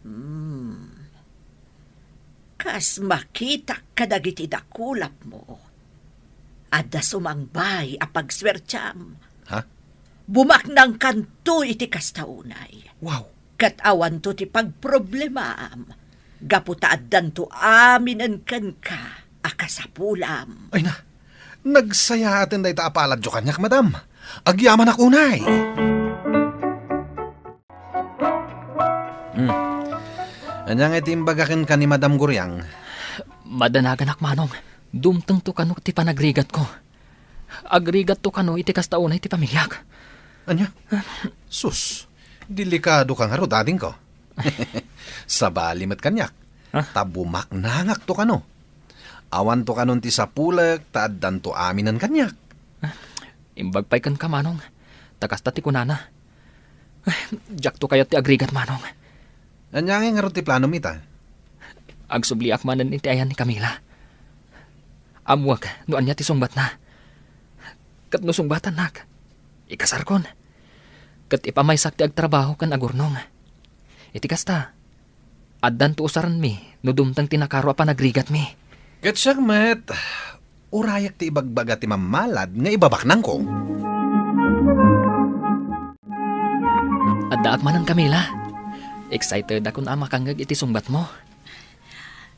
Hmm. Kas makitak kadagiti dakulapmo, adda sumangbay a pagsuertiam. Ha? Bumaknangkanto iti kasta unay. Wow. Ket awanto ti pagproblemaam, gapu ta addanto aminen kenka a kasapulam. Ay na, nagsayaaten dayta a paladyo kaniak, madam. Agyamanak unay. Hmm. Ania ngay ti imbaga kenka ni Madam Guriang? Madanaganak, Manong. Dumtengto kano ti panagrigatko. Agrigatto kano iti kasta unay ti pamiliak. Ania? Sus, delikado ka ngarud, adingko. Sabali met kaniak. Ah? Ta bumaknangakto kano. Awanto kanon ti sapulek ta addanto aminen kaniak. Imbag pay kenka, Manong. Ta kasta ti kunana. Diakto kayat ti agrigat, Manong. Ania ngay ngarud ti planom ita? Agsubliak manen iti ayan ni Camila. Ammoak no ania ti sungbatna. Ket no sungbatannak, ikasarkon. Ket ipamaysak ti agtrabaho ken agurnong. Iti kasta, addanto usarenmi no dumteng ti nakaro a panagrigatmi. Ket siak met, urayak ti ibagbaga ti mammalad nga ibabaknangko. Addaak manen, Camila. Excitedakon a makangngeg iti sungbatmo.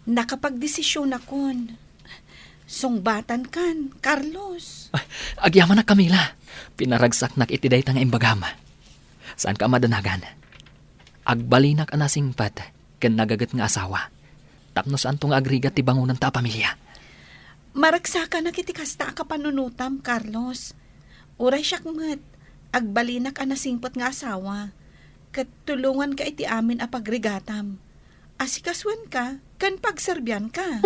Nakapagdesisionakon. Sungbatankan, Carlos. Ay, agyamanak, Camila. Pinaragsaknak iti dayta nga imbagam. Saanka a madanagan. Agbalinak a nasingpet ken nagaget nga asawa, tapno saanto nga agrigat ti bangonanta a pamilia. Maragsakanak iti kasta a kapanunotam, Carlos. Uray siak met, agbalinak a nasingpet nga asawa, ket tulonganka iti amin a pagrigatam. Asikasuenka ken pagserbianka.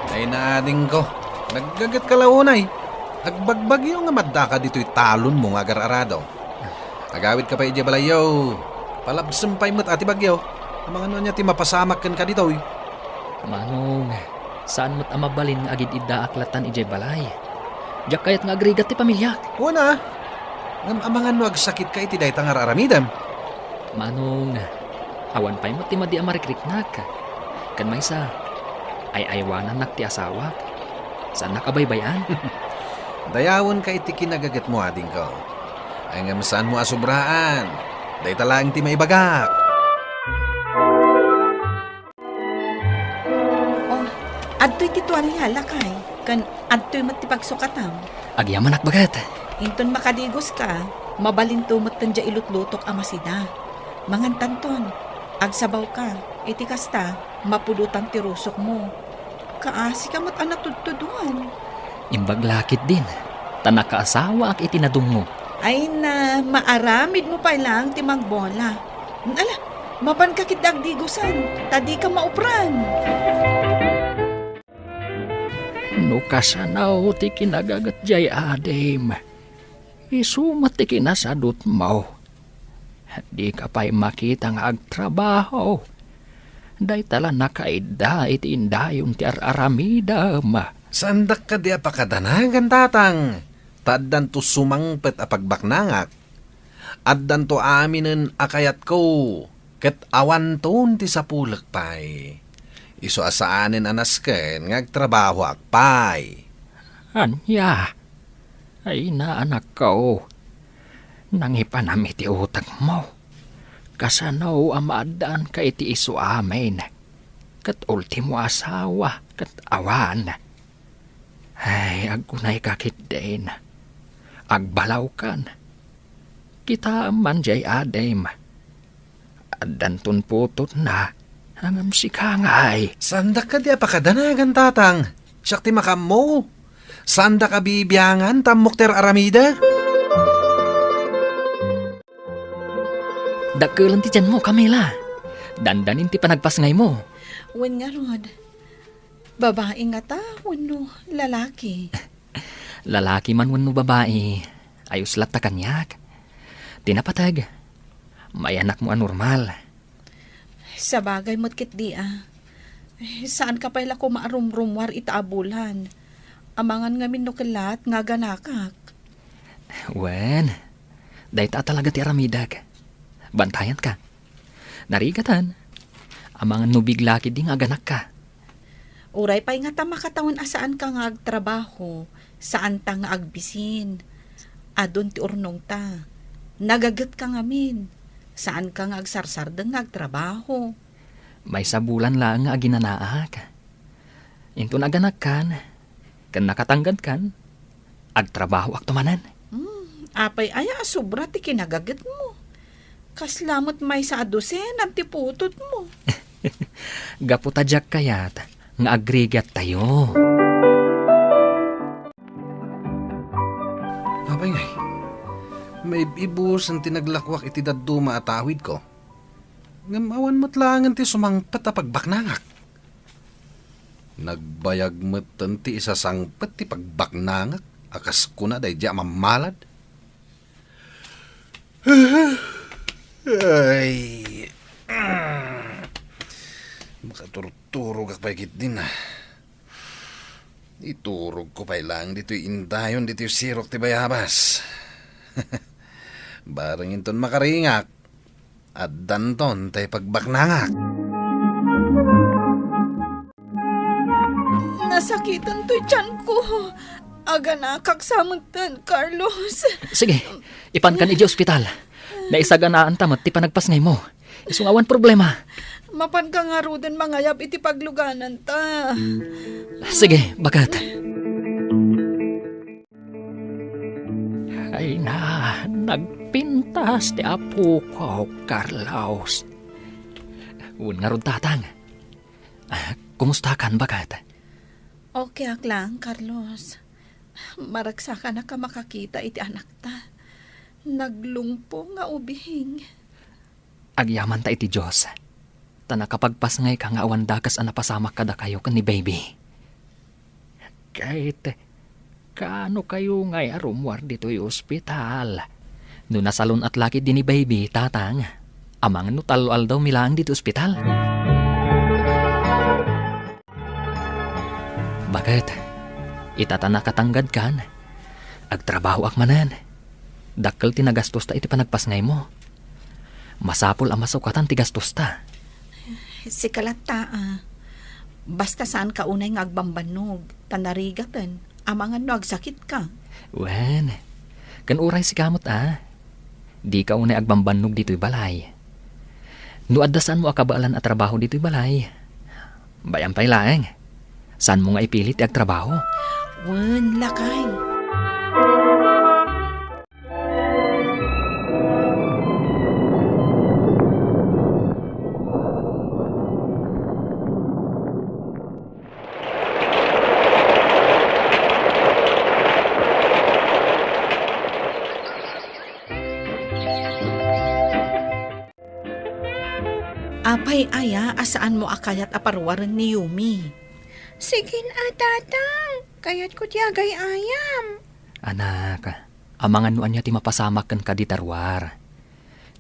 Ay, naadingko. Naggaget ka la unay. Agbagbagyo nga maddaka ditoy talonmo nga agar-arado. Agawidka pay idiay balayyo. Palabsem pay met a ti bagyo. Amangan no ania ti mapasamak kenka ditoy. Manong, saan met a mabalin nga agid-iddaak latan idiay balay. Diak kayat nga agrigat ti pamiliak. Wen a, ngem amangan no agsakitka iti dayta nga ar-aramidem. Manong, awan pay met ti madi a marikriknak. Ken maysa, ay-aywanannak ti asawak. Saannak a baybay-an. Dayawenka iti kinagagetmo, adingko. Ay ngem saanmo a sobraan. Dayta laeng ti maibagak. Oh, adtoy ti tualia, lakay, ken adtoy met ti pagsukatam. Agyamanak baket. Inton makadigoska, mabalinto met ti diay ilutlutok a masida. Mangantanton, agsabawka, iti kasta, mapudotan ti rusokmo. Kaasika met a natudtuduan. Imbag la ketdin, ta nakaasawaak iti nadumngop. Ay na, maaramidmo pay laeng ti magbola. Ala, mapanka ketdi agdigosan, ta dika maupran. No kasano ti kinagaget diay adim, isu met ti kinasadutmo. Dika pay makita nga agtrabaho. Dayta la nakaidda iti indayon ti ar-aramidem. Saandak kadi a pakadanagan, tatang, ta addanto sumangpet a pagbaknangak. Addanto aminen a kayatko, ket awanton ti sapulek pay. Isu a saanen a nasken nga agtrabahoak pay. Ania? Ay, naanakko, nangipanam iti utekmo. Kasano a maaddaanka iti isu amin? Ket ultimo asawa, ket awan. Ay, agkunayka ketdin. Agbalawkan. Kitaem man diay adim. Addanton putotna, ngem sika ngay. Saandak kadi a pakadanagan, tatang. Siak ti makaammo. Saandak a bibiangan, ta ammok ti ar-aramidek. Dakkelen ti tianmo, Camila. Dandanin ti panagpasngaymo. Wen ngarud, babai ngata wenno lalaki? Lalaki man wenno babai, ayos latta kaniak. Ti napateg, mayanakmo a normal. Sabagay met ketdi a. Saanka pay la koma a rumrumuar ita a bulan. Amangan ngamin no kellat nga aganakak. Wen, dayta a talaga ti aramidek. Bantayanka. Narigaten, amangan no bigla ketdi nga aganakka. Uray pay ngata makatawen a saanka nga agtrabaho, saanta nga agbisin. Adun ti urnongta. Nagagetka ngamin. Saanka nga agsarsardeng nga agtrabaho. Maysa bulan laeng nga aginanaak. Inton aganakkan, ken nakatanggedkan, agtrabahoakto manen. Hmm, apay aya a sobra ti kinagagetmo? Kasla met maysa a dosenan ti putotmo. Gapu ta diak kayat nga agrigattayo. Apay ngay, maib-ibusen ti naglakuak iti dadduma a tawidko. Ngem awan met laengen ti sumangpet a pagbaknangak. Nagbayag metten ti isasangpet ti pagbaknangak a kas kuna daydi a mammalad. Ay. Makaturturogak pay ketdin. Iturogko pay laeng ditoy indayon ditoy sirok ti bayabas. Bareng inton makaringak, addanton tay pagbaknangak. Nasakiten toy tianko. Aganakak sa metten, Carlos. Sige, ipankan iti ospital. Naisaganaanta met ti panagpasngaymo. Isu nga awan problema. Mapanka ngaruden mangayab iti paglugananta. Sige, baket. Ay na, nagpintas ti apok, Carlos. Wen ngarud, Tatang. Ah, kumustakan, baket? Okay ak lang, Carlos. Maragsakanak a makakita iti anakta. Naglungpo nga ubing. Agyamanta iti Dios, ta nakapagpasngayka nga awan dakes a napasamak kadakayo ken ni baby. Ket kaano kayo ngay a rummuar ditoy ospital? No nasalun-at la ketdi ni baby, Tatang, amangan no tallo aldawmi laeng ditoy ospital. Baket, ita ta nakatanggedkan, agtrabahoak manen. Dakkel ti nagastosta iti panagpasngaymo. Masapul a masukatan ti gastosta. Sika latta, a. Basta saanka unay nga agbambannog, ta narigaten, amangan no agsakitka. Wen, ken uray sika met, a. Dika unay agbambannog ditoy balay. No adda saanmo a kabaelan a trabaho ditoy balay, bay-am pay laeng. Saanmo nga ipilit ti agtrabaho. Wen, lakay. Apay aya a saanmo a kayat a paruaren ni Yumi? Sige a, Tatang. Kayatko ti agay-ayam. Anak, amangan no ania ti mapasamak kenka dita ruar.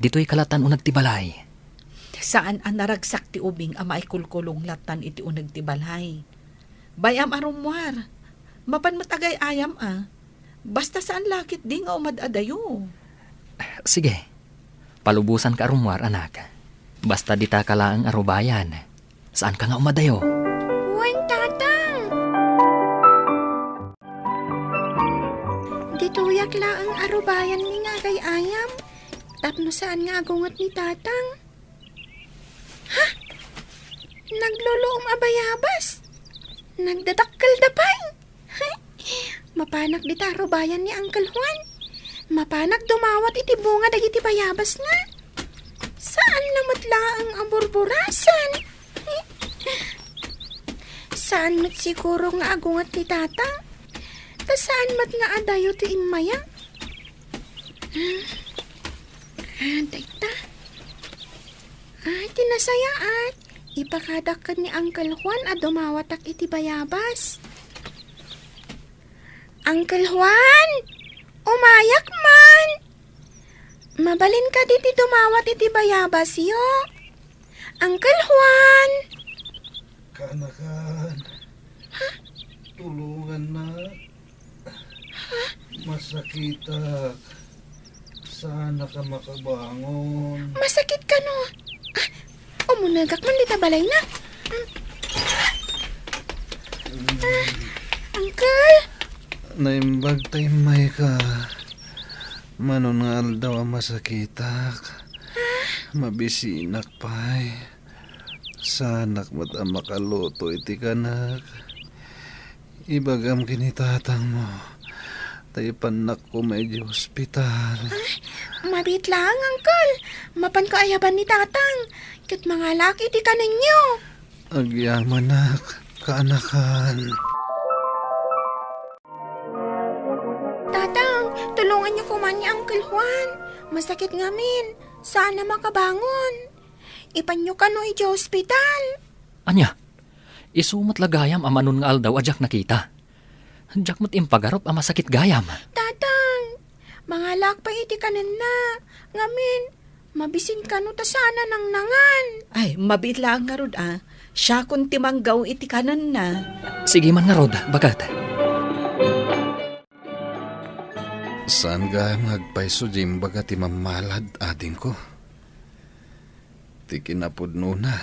Ditoyka lattan uneg ti balay. Saan a naragsak ti ubing a maikulkulong lattan iti uneg ti balay. Bay-am a rummuar. Mapan met agay-ayam a. Basta saan la ketdi nga umad-adayo. Sige. Palubosanka a rummuar, anak. Basta ditaka laeng a rubayan. Saanka nga umadayo? Wen, Tatang. Ditoyak laeng a rubayanmi nga agay-ayam. Tapno saan nga agunget ni Tatang. Ha? Nagluluom a bayabas. Nagdadakkelda pay. Mapanak dita a rubayan ni Uncle Juan. Mapanak dumawat iti bunga dagiti bayabasna. Saan na met laeng a burburasan. Saan met siguro nga agunget ni Tatang. Ta saan met nga adayo ti immaya. Ah, ah, dayta. Ay, ti nasayaat. Ipakadak ken ni Uncle Juan a dumawatak iti bayabas. Uncle Juan! Umayak man! Mabalin kadi ti dumawat iti bayabasyo? Uncle Juan! Kaanakan, tulongannak. Masakitak. Saanak a makabangon. Masakit kano? Ah, umunegak man dita balayna. Mm. Ah, uncle? Naimbag ta immayka. Mano nga aldaw a masakitak. Ah? Mabisinak pay. Saanak met a makaluto iti kanek. Ibagam ken ni tatangmo, ta ipannak koma idiay ospital. Ah, mabiit laeng, Uncle. Mapanko ayaban ni tatang, ket mangalak iti kanenyo. Agyamanak, kaanakan. Tatang, tulonganyo koma ni Uncle Juan. Masakit ngamin. Saan a makabangon. Ipanyo kano idiay ospital. Ania? Isu met la gayam a mano nga aldaw a diak nakita. Diak met impagarup a masakit gayam. Tatang, mangalak pay iti kanenna. Ngamin, mabisin kano ta saan a nangnangan. Ay, mabiit laeng ngarud, a. Siakon ti manggaw iti kanenna. Sige man ngarud, baket. Saan gayam nga agpayso diay imbaga ti mammalad, adingko. Ti kinapudnona,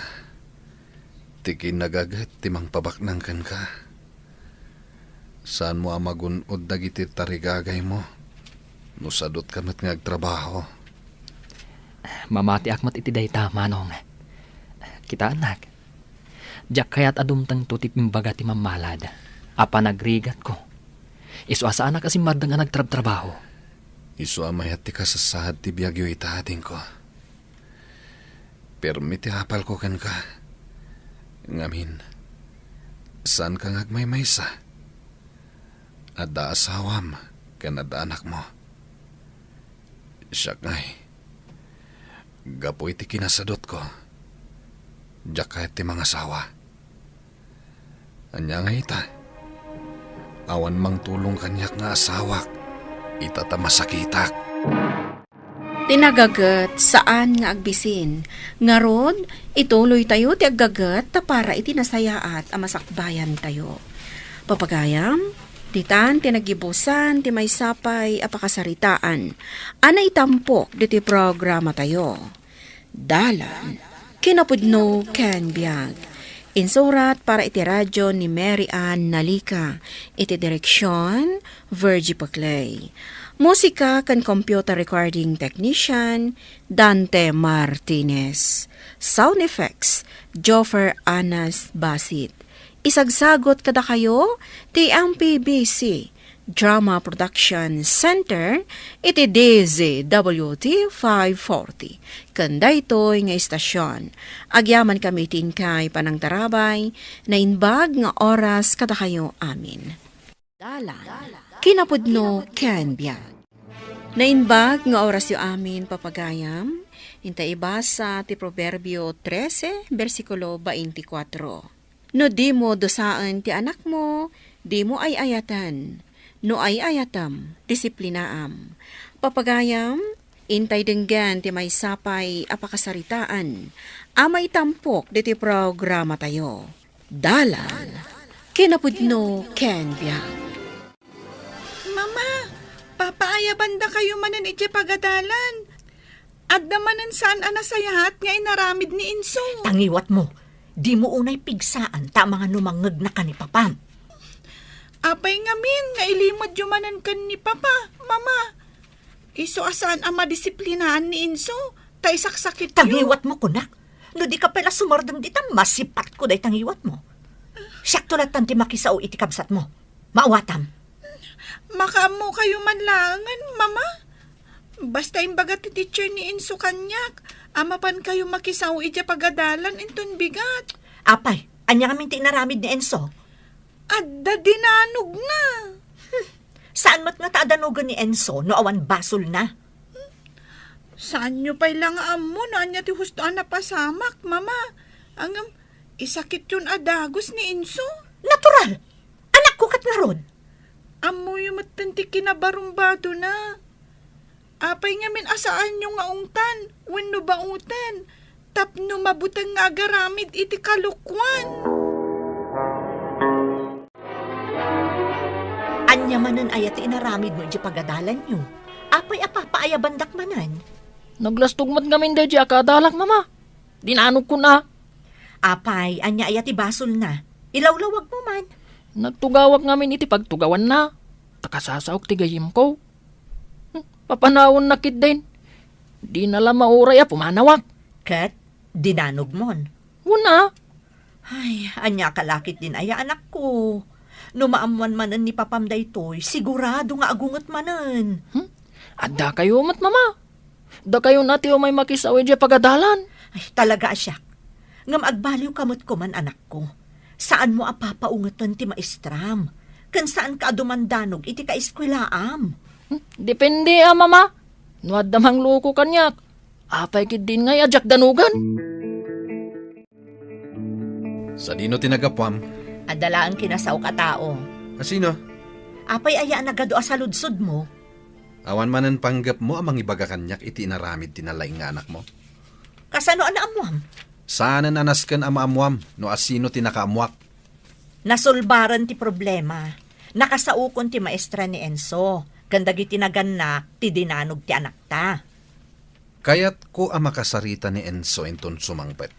ti kinagaget ti mangpabaknang kenka. Saanmo a magun-od dagiti tarigagaymo no sadutka met nga agtrabaho. Mamatiak met iti dayta, Manong. Kitaennak, diak kayat a dumtengto ti imbaga ti mammalad a panagrigatko. Isu a saanak a simmardeng a nagtrabtrabaho. Isu a mayat ti kasasaad ti biagyo ita, adingko. Permi ti apalko kenka. Ngamin, saanka nga agmaymaysa. Adda asawam ken adda anakmo. Siak ngay, gapu iti kinasadutko, diak kayat ti mangasawa. Ania nga ita? Awan mangtulong kaniak nga asawak ita ta masakitak. Ti nagaget, saan nga agbisin. Ngarud, ituloytayo ti aggaget ta para iti nasayaat a masakbayantayo. Papagayam, ditan ti naggibusan ti maysa pay a pakasaritaan a naitampok diti programatayo. Dalan, kinapudno ken biag. Insurat para iti radio ni Mary Ann Nalica. Iti direksion, Virgie Paclay. Musika ken computer recording technician, Dante Martinez. Sound effects, Joffer Anas Basit. Isagsagot kadakayo ti M P B C Drama Production Center iti D Z W T five forty. Ken daytoy nga istasion, agyamankami iti inkay panangtarabay, naimbag nga oras kadakayo amin. Dalan, kinapudno ken biag. Naimbag nga orasyo amin, papagayam, inta ibasa ti Proverbio trese, bersikulo twenty-four. No dimo dusaen ti anakmo, dimo ay-ayaten. No ay-ayatem, disiplinaam. Papagayam, intay denggen ti maysa pay a pakasaritaan a maitampok ditoy programatayo. Dalan, kinapudno ken biag. Mama, papaayabandakayo manen idiay pagadalan. Adda manen saan a nasayaat nga inaramid ni Enzo. Tangiwatmo, dimo unay pigsaan ta amangan no mangngegnaka ni Papam. Apay ngamin nga ilimedyo manen ken ni Papa, Mama? Isu a saan a madisiplinaan ni Enzo, ta isaksakityo. Tangiwatmo, kunak. No dika pay la sumardeng dita, masipatko dayta ngiwatmo. Siakto lattan ti makisao iti kabsatmo. Maawatam. Makaammokayo man laengen, Mama. Basta imbaga ti teacher ni Enzo kaniak a mapankayo makisao idiay pagadalan inton bigat. Apay, ania ngamin ti inaramid ni Enzo? Adda dinanogna. Hmm. Saan met ngata a danogen ni Enzo no awan basolna? Saanyo pay la nga ammo no ania ti husto a napasamak, Mama. Ngem, isakityon a dagus ni Enzo. Natural! Anakko ket ngarud. Ammoyo metten ti kinabarumbadona. Apay ngamin a saanyo nga ungtan wenno baoten tapno mabuteng nga agaramid iti kalokuan? Ania manen aya ti inaramidmo idiay pagadalanyo? Apay a papaayabandak manen? Naglastog met ngamin daydiay a kaadalak, Mama. Dinanogkon a. Apay, ania aya ti basolna? Ilawlawagmo man. Nagtugawak ngamin iti pagtugawanna. Ta kasasaok ti gayyemko. Hmm, papanawanna ketdin. Dina la mauray a pumanawak. Ket dinanogmon? Wen a. Ay, ania ka la ketdin aya, anakko? No maammoan manen ni papam daytoy, sigurado nga agunget manen. Hmm? Adda kayo met, Mama. Dakayo na ti umay makisao idiay pagadalan. Ay, talaga a siak. Ngem agbaliwka met koman, anakko. Saanmo a papaungeten ti maestram. Ken saanka a dumandanog iti kaeskuelaam. Hmm, depende a, Mama. No adda mangloko kaniak, apay ketdin ngay a diak danogen? Sadino ti naggapuam? Adda laeng kinasaok a tao. A sino? Apay aya a nagadu a saludsodmo? Awan manen panggepmo a mangibaga kaniak iti inaramid ti nalaing nga anakmo? Kasano a naammuam? Saanen a nasken a maammuam no asino ti nakaammuak. Nasolbaran ti problema. Nakasaokon ti maestra ni Enzo ken dagiti nagannak ti dinanog ti anakta. Kayatko a makasarita ni Enzo inton sumangpet.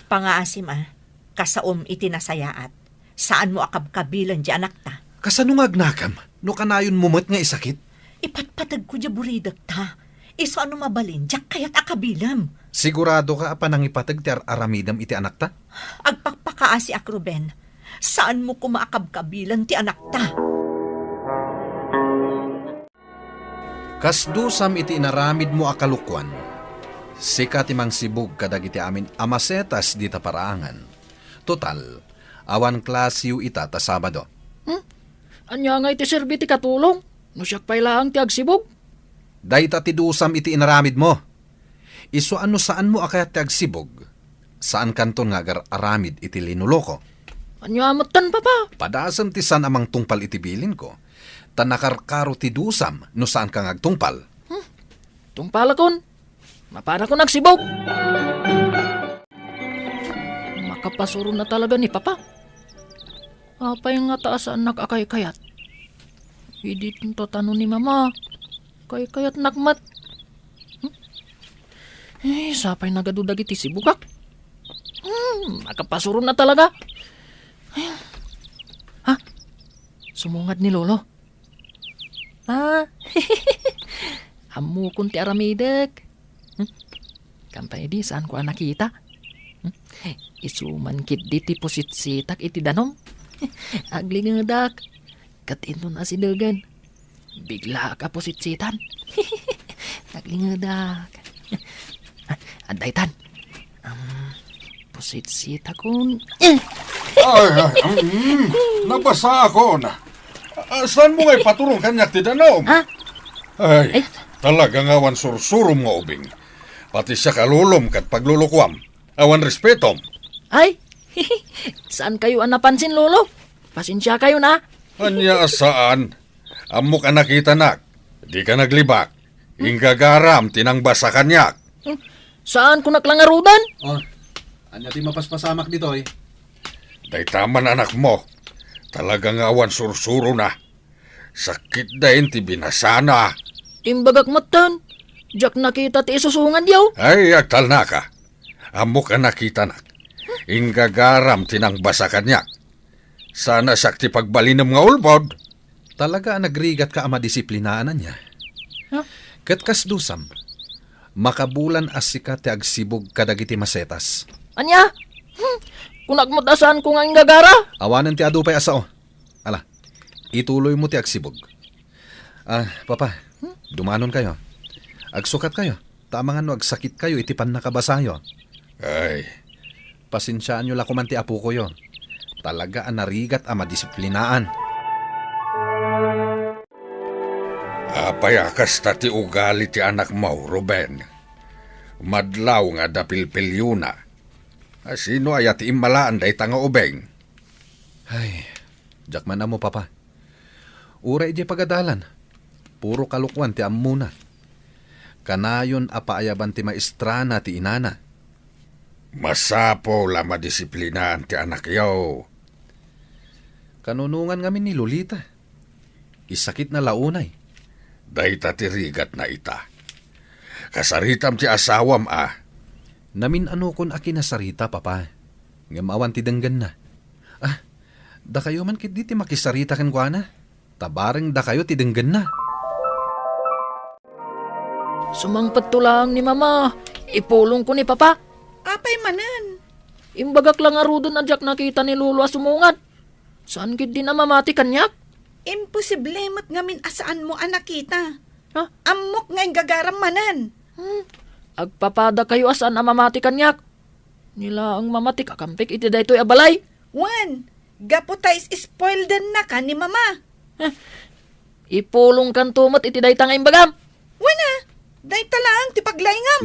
Pangaasim a, kasaom iti nasayaat. Saanmo a kabkabilen ti anakta. Kasano nga agnakam no kanayonmo met nga isakit? Ipatpategko diay buridekta. Isu a no mabalin, diak kayat a kabilem. Siguradoka a panangipateg ti ar-aramidem iti anakta? Agpakpakaasiak, Ruben. Saanmo koma a kabkabilen ti anakta. Kasdusam iti inaramidmo a kalokuan, sika ti mangsibug kadagiti amin a masetas dita paraangan. Total, awan klasiyo ita ta Sabado. Hmm? Ania ngay ti serbi ti katulong no siak pay laeng ti agsibug? Dayta ti dusam iti inaramidmo. Isu a no saanmo a kayat ti agsibug, saankanton nga agar-aramid iti linoloko. Ania metten, Papa? Padasem ti saan a mangtungpal iti bilinko, ta nakarkaro ti dusam no saanka nga agtungpal. Hmm? Tungpalakon. Mapanakon agsibug. Makapasuron na talaga ni Papa. Apay ngata a saannak a kaykayat? Idi tano ni Mama, kaykayatnak met. Hmm? Eh, sapay nagadu dagiti sibugak. Hmm, makapasuron na talaga. Ha? Sumungad ni Lolo. Ah, ammokon ti aramidek. Hmm? Kampay di, saanko a nakita. Hmm? Isu man ketdi ti pusitsitak iti danum. Aglingedak. Ket inton asidegen, biglaak a pusitsitan. Aglingedak. Ah, adda itan. Am, pusitsitakon. Eh! Ay, ay, mm, nabasaakon. Ah, saanmo nga ipaturong kaniak ti danum? Ha? Ay, ay, talaga nga awan sursurom nga ubing. Pati siak a lolom ket paglulukuam. Awan respetom. Ay, saankayo a napansin, Lolo. Pasensiakayo na. Ania a saan? Ammok a nakitanak. Dika naglibak. Inggagaram ti nangbasa kaniak. Hmm, saanko nak la ngaruden? Oh, ania ti mapaspasamak ditoy? Dayta man anakmo. Talaga nga awan sursurona. Sakit dayen ti binasana. Imbagak metten, diak nakita ti isusungad, yaw. Ay, agtalnaka. Ammok a nakitanak. Inggagaram ti nangbasa kaniak. Saan a siak ti pagbalinem nga ulbod. Talaga a nagrigatka a madisiplinaan ania. Huh? Ket kasdusam, makabulan a sika ti agsibug kadagiti masetas. Ania? Hmm. Kunak met a saanko nga inggagara? Awanen ti adu pay a sao. Ala, ituloymo ti agsibug. Ah, Papa, hmm? Dumanonkayo. Agsukatkayo. Ta amangan no agsakitkayo iti pannakabasayo. Ay. Pasensiaanyo la koman ti apokoyo. Talaga a narigat a madisiplinaan. Apay a kasta ti ugali ti anakmo, Ruben? Madlaw nga adda pilpiliona. Asino aya ti immalaan dayta nga ubing? Ay, diak man ammo, Papa. Uray idiay pagadalan, puro kalokuan ti ammona. Kanayon a paayaban ti maestrana ti inana. Masapul a madisiplinaan ti anakyo. Kanunongan ngamin ni Lolita. Isakitna la unay. Dayta ti rigatna ita. Kasaritam ti asawam a. Namin-anokon a kinasarita, Papa. Ngem awan ti denggenna. Ah, dakayo man ketdi ti makisarita kenkuana. Ta bareng dakayo ti denggenna. Sumangpetto laeng ni Mama. Ipulongko ni Papa. Apay manen? Imbagak la ngaruden a diak nakita ni Lolo a sumungad. Saan ketdin a mamati kaniak? Imposible met ngamin a saanmo a nakita. Ha? Ammok nga inggagaram manen. Hmm. Agpapadakayo a saan a mamati kaniak. Ni laeng, Mama, ti kakampik iti daytoy a balay. Wen, gapu ta is-spoildennaka ni Mama. Eh, ipulongkanto met iti dayta nga imbagam. Wen a, dayta laeng ti paglaingam.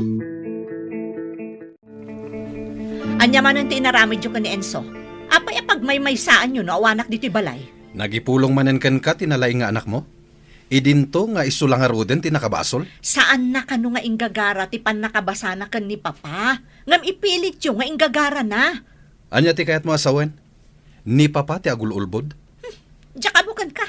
Ania manen ti inaramidyo ken ni Enzo? Apay a pagmaymaysaanyo no awanak ditoy balay? Nagipulong manen kenka ti nalaing nga anakmo? Idinto nga isu la ngaruden ti nakabasol? Saanna kano nga inggagara ti pannakabasana ken ni Papa, ngem ipilityo nga inggagarana. Ania ti kayatmo a sawen? Ni Papa ti agul-ulbod? Hmm, diak ammo kenka.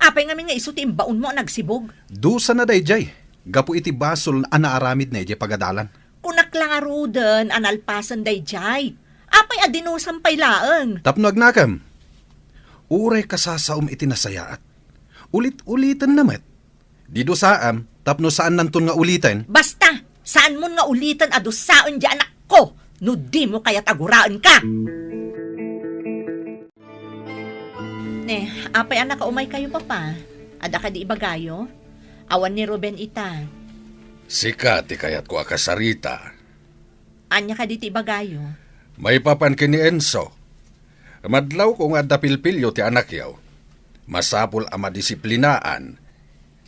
Apay ngamin nga isu ti imbaonmo a nagsibug? Dusana daydiay, gapu iti basol a naaramidna idiay pagadalan. Kunak la ngaruden a nalpasen daydiay. Apay a dinusam pay laeng? Tapno agnakem. Uray kasasaom iti nasayaat. Ulit-ulitenna met. Di dusaam, tapno saannanton nga uliten. Basta, saanmon nga uliten a dusaen di anakko, no dimo kayat a guraenka. Ne, apay a nakaumaykayo, Papa? Adda kadi ibagayo? Awan ni Ruben ita. Sika ti kayatko a kasarita. Ania kadi ti ibagayo? Maipapan ken ni Enzo. Madlawko nga adda pilpilio ti anakyo. Masapul a madisiplinaan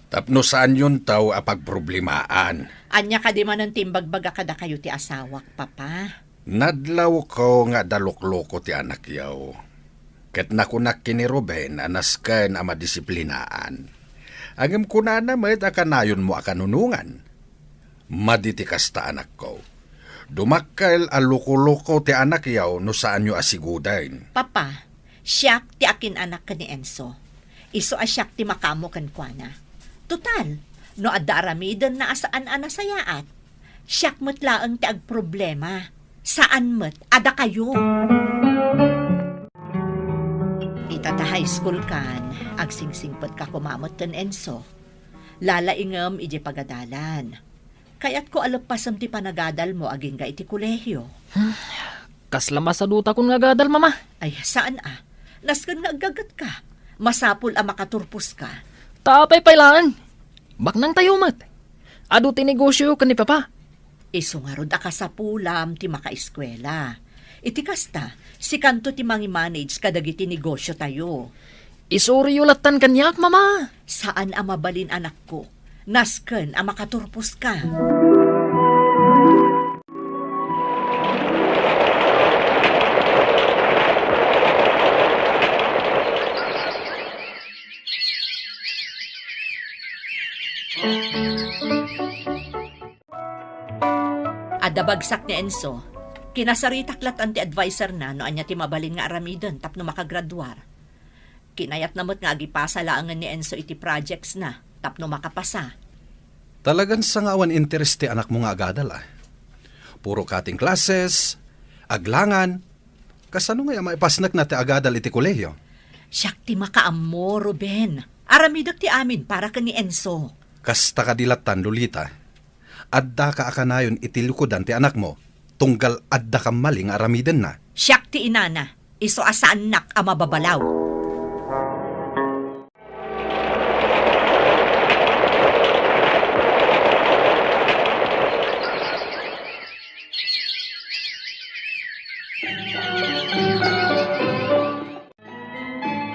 tapno saanyonto a pagproblemaan. Ania kadi manen ti imbagbaga kadakayo ti asawak, Papa? Nadlawko nga adda lukloko ti anakyo. Ket nakunak ken ni Ruben a nasken a madisiplinaan. Ngem kunana met a kanayonmo a kanunongan. Madi ti kasta, anakko. Dumakkel a luko-luko ti anakyo no saanyo a siguden. Papa, siak ti akin-anak ken ni Enzo. Isu a siak ti makaammo kenkuana. Total, no adda aramidenna a saan a nasayaat, siak met laeng ti agproblema. Saan met a dakayo. Ita ta high school kan, agsingsingpetka koma met ken Enzo. Lalaingem idiay pagadalan. Kayatko a leppasem ti panagadalmo agingga iti kolehio. Hmm, kasla masadutakon nga agadal, Mama. Ay, saan a. Nasken nga aggagetka. Masapul a makaturposka. Ta apay pay laeng? Baknangtayo met. Adu ti negosio ken ni Papa. Isu ngarud a kasapulam ti makaeskuela. Iti kasta, sikanto ti mangimanage kadagiti negosiotayo. Isuriyo lattan kaniak, Mama. Saan a mabalin, anakko. Nasken a makaturposka. Adda bagsak ni Enzo. Kinasaritak lattan ti adviserna no ania ti mabalin nga aramiden tapno makagraduar. Kinayatna met nga agipasa laengen ni Enzo iti projectsna tapno makapasa. Talagan sangawan interes ti anakmo nga agadal, a. Puro cutting classes, aglangan. Kasano ngay a maipasnekna ti agadal iti kolehio? Siak ti makaammo, Ruben. Aramidek ti amin para ken ni Enzo. Kasta kadi lattan, Lolita. Addaka a kanayon iti likudan ti anakmo, tunggal adda kammali nga aramidenna. Siak ti inana, isu a saannak a mababalaw.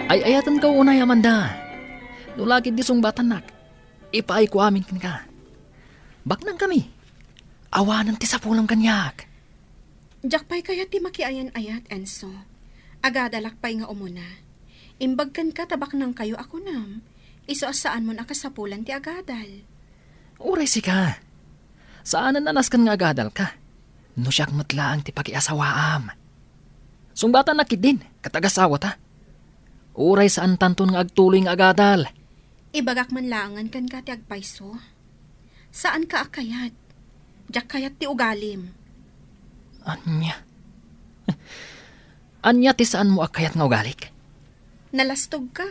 Ay-ayatenka unay, Amanda. No lakid di sungbatannak, ipaayko amin kenka. Baknangkami. Awanen ti sapulam kaniak. Diak pay kayat ti makiayan-ayat, Enzo. Agadalak pay nga umuna. Imbag kenka ta baknangkayo a kunam, isu a saanmon a kasapulan ti agadal. Uray sika. Saanen a nasken nga agadalka, no siak met laeng ti pakiasawaam. Sungbatanak ketdin, ket agasawata. Uray saantanton nga agtuloy nga agadal. Ibagak man laengen kenka ti agpayso. Saanka a kayat. Diak kayat ti ugalim. Ania? Ania ti saanmo a kayat nga ugalik? Nalastogka.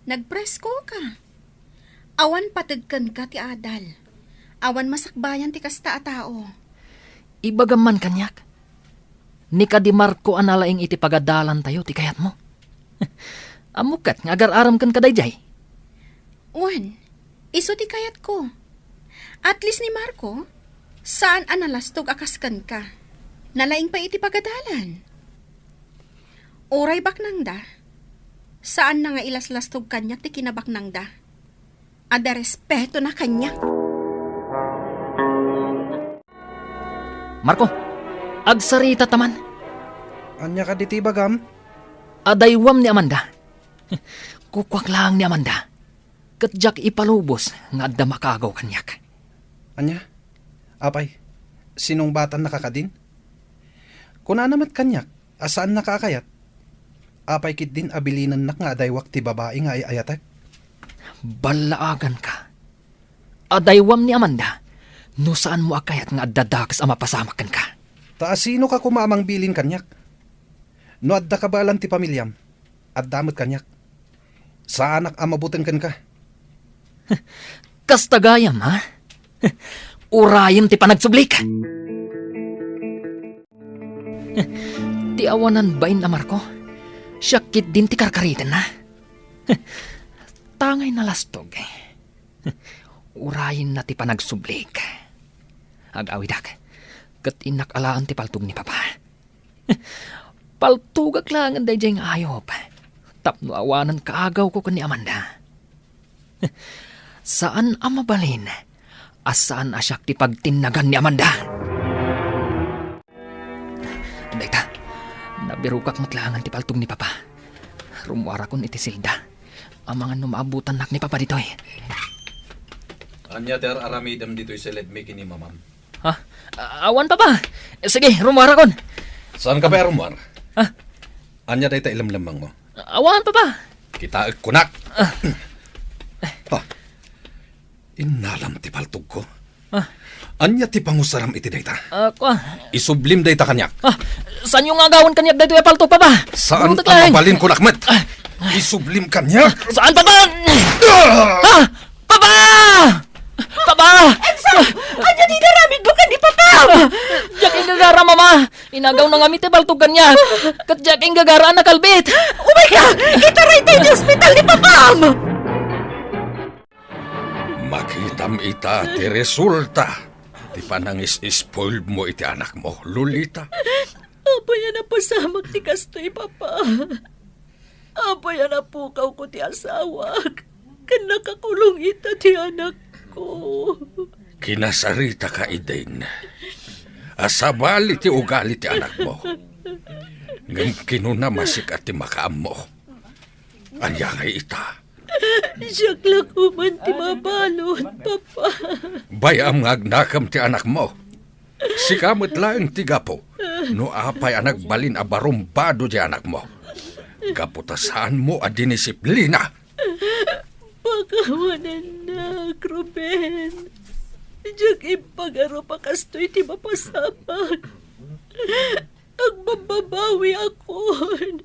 Nagpreskoka. Awan pateg kenka ti adal. Awan masakbayan ti kasta a tao. Ibagam man kaniak. Ni kadi Marco a nalaing iti pagadalantayo ti kayatmo. Ammok ket nga agar-aramken kadaydiay. Wen, isu ti kayatko. At least ni Marco, saan a nalastog a kas kenka. Nalaing pay iti pagadalan. Uray baknangda, saanna nga ilaslastog kaniak ti kinabaknangda. Adda respetona kaniak. Marco, agsarita ta man. Ania kadi ti ibagam? Adaywam ni Amanda. Kukuak laeng ni Amanda. Ket diak ipalubos nga adda makaagaw kaniak. Ania? Apay, sinungbatannaka kadin? Kunana met kaniak a saannaka a kayat. Apay ketdin a bilinennak nga adaywak ti babai nga ay-ayatek? Ballaaganka. Adaywam ni Amanda no saanmo a kayat nga adda dakes a mapasamak kenka. Ta asinoka koma a mangbilin kaniak? No adda kabaelan ti pamiliam, adda met kaniak. Saanak a mabuteng kenka. Kasta gayam, ha? Urayem ti panagsublik. Ti awanan bain a Marco, siak ketdin ti karkaritenna. Tangay nalastog. Urayenna ti panagsublik. Ag-awidak, ket innak alaen ti paltog ni Papa. Paltogak laengen daydiay nga ayup tapno awanen kaagawko ken ni Amanda. Saan a mabalin a saan a siak ti pagtinnagan ni Amanda. Dayta, nabirokak met laengen ti paltog ni Papa. Rummuarakon iti selda. Amangan no maabutannak ni Papa ditoy. Ania ti ar-aramidem ditoy sa ledmi ken ni Mamam? Ha? A-, awan, Papa. Sige, rummuarakon. Saanka pay a rummuar? Ha? Ania dayta ilemlemmengmo? Awan, Papa. Kitaek kunak. Ah. Ha? Innalam ti paltogko. Ah. Ania ti pangusaram iti dayta? Ah, kua. Isublim dayta kaniak. Ah, saanyo nga agawen kaniak daytoy a paltog, Papa? Saan a mabalin kunak met? Ah. Isublim kaniak. Saan, Papa? Ah! Ah! Papa! Papa! Enzo! Ania ti inaramidmo ken ni Papam? Diak inggagara, Mama. Inagaw na ngamin ti paltog kaniak. Ket diak inggagara a nakalbit. Umay ka! Itaray tayo ti ospital ni Papam! Makitam ita ti resulta ti panangis-spoiled mo iti anakmo, Lolita. Apay a napasamak ti kastoy, Papa? Apay a napukawko ti asawak ken nakakulong ita ti anakko? Kinasaritaka idin a sabali ti ugali ti anakmo. Ngem kinuna masika ti makaammo. Ania ngay ita? Siak la koman ti mabalud, Papa. Bay-am nga agnakem ti anakmo. Sika met laeng ti gapu no apay a nagbalin a barumbado ti anakmo. Gapu ta saanmo a dinisiplina. Pakawanennak, Ruben. Diak impagarup a kastoy ti mapasamak. Agbabbabawiakon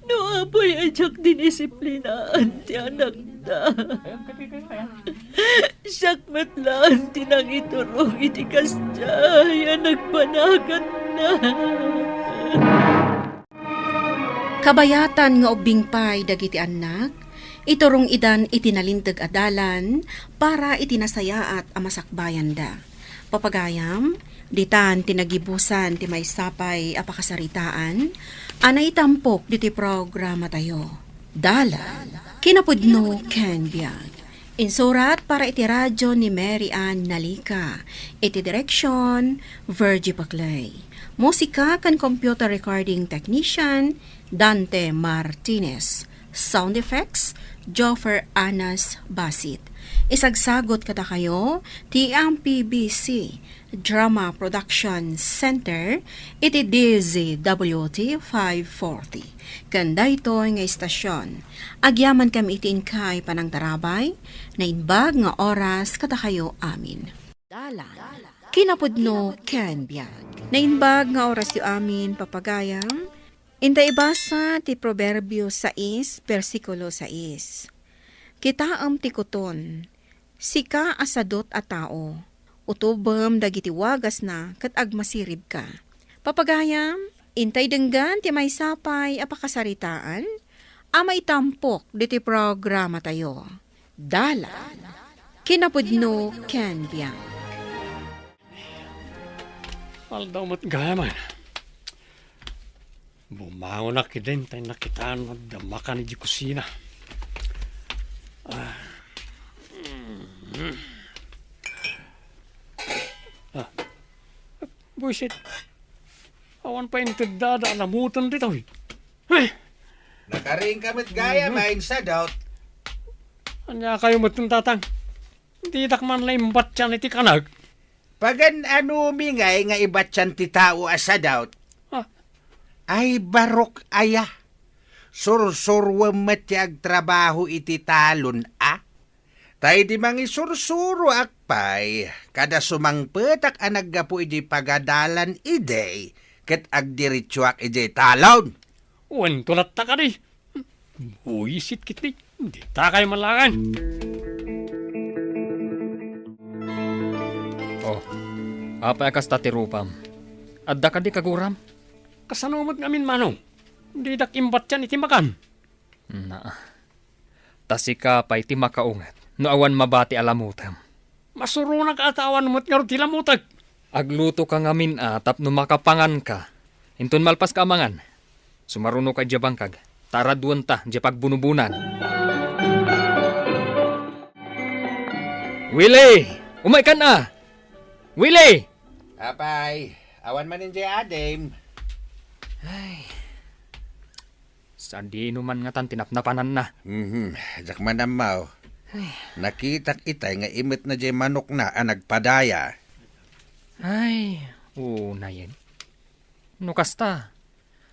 no apay a diak dinisiplinaan ti anakda. Siak met laeng ti nangiturong iti kasdiay a nagpanaganna. Kabayatan nga ubbing pay dagiti annak, iturong idan iti nalinteg a dalan para iti nasayaat a masakbayanda. Papagayam, ditan ti nagibusan ti maysa pay a pakasaritaan a naitampok ditoy programatayo. Dalan, kinapudno ken biag. Insurat para iti radyo ni Mary Ann Nalica. Iti direksyon, Virgie Paclay. Musika ken computer recording technician, Dante Martinez. Sound effects, Joffer Anas Basit. Isagsagot kadakayo ti M P B C Drama Production Center iti D Z W T five forty. Ken daytoy nga istasyon, agyamankami iti inkay panangtarabay, naimbag nga oras kadakayo amin. Dalan, kinapudno ken biag. Naimbag nga orasyo amin, papagayam. Inta ibasa ti Proverbio sais, bersikulo sais. Kitaem ti kuton, sika a sadut a tao, utobem dagiti wagasna ket agmasiribka. Papagayam, intay denggan ti maysa pay a pakasaritaan a maitampok ditoy programatayo. Dalan, kinapudno ken biag. Aldaw met gayam. Bumangonak idin tay nakitaan no adda makan idiay kusina. Ah. Mm. Ah. Buisit. Awan pay inted dada a lamutan ditoy. Eh! Nakariingka met gayam, Mhm. Insadot. Ania kayo met, Tatang? Didak man la imbatian iti kanag. Pagan-anomi ngay nga ibatian ti tao a sadut? Ah. Ay, barok aya. Sursuroem met ti agtrabaho iti talon, a? Ta idi mangisursuroak pay, kada sumangpetak a naggapu idi pagadalan idi, ket agdiretsuak idiay talon. Wen, tulatta kadi. Buisit ketdi. Dita kayo malangan. Oh, apay a kasta ti rupam? Adda kadi kaguram? Kasano met ngamin, Manong? Didak imbatian iti makan. Naa. Ta sika pay ti makaunget no awan mabati a lamutem. Masuronak a ta awan met ngarud ti lamutek. Aglutoka ngamin a tapno makapanganka. Inton malpaska a mangan, sumarunoka idiay bangkag, ta araduenta idiay pagbunobunan. Willie! Umaykan a! Willie! Apay, awan man idiay adim. Ay. Sadino man ngatan ti napnapananna? Mhm, diak man ammo. Ay. Nakitak itay nga imetna diay manokna a nagpadaya. Ay, unayen. No kasta,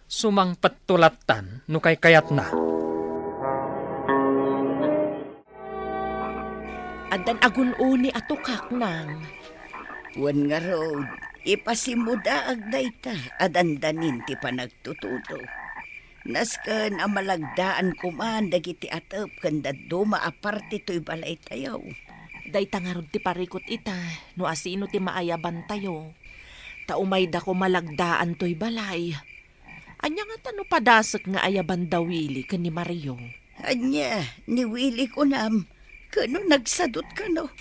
sumangpetto lattan no kaykayatna. Addan agun-uni a tukaknang. Wen ngarud, ipasimudaag dayta a dandanin ti panagtutudo. Nasken a malagdaan koman dagiti atep ken dadduma a parte toy balaytayo. Dayta ngarud ti parikut ita, no asino ti maayabantayo. Ta umayda koma lagdaan toy balay. Ania ngata no padasek nga ayaban da Willie ken ni Mario? Ania, ni Willie kunam, ken no nagsadut kano?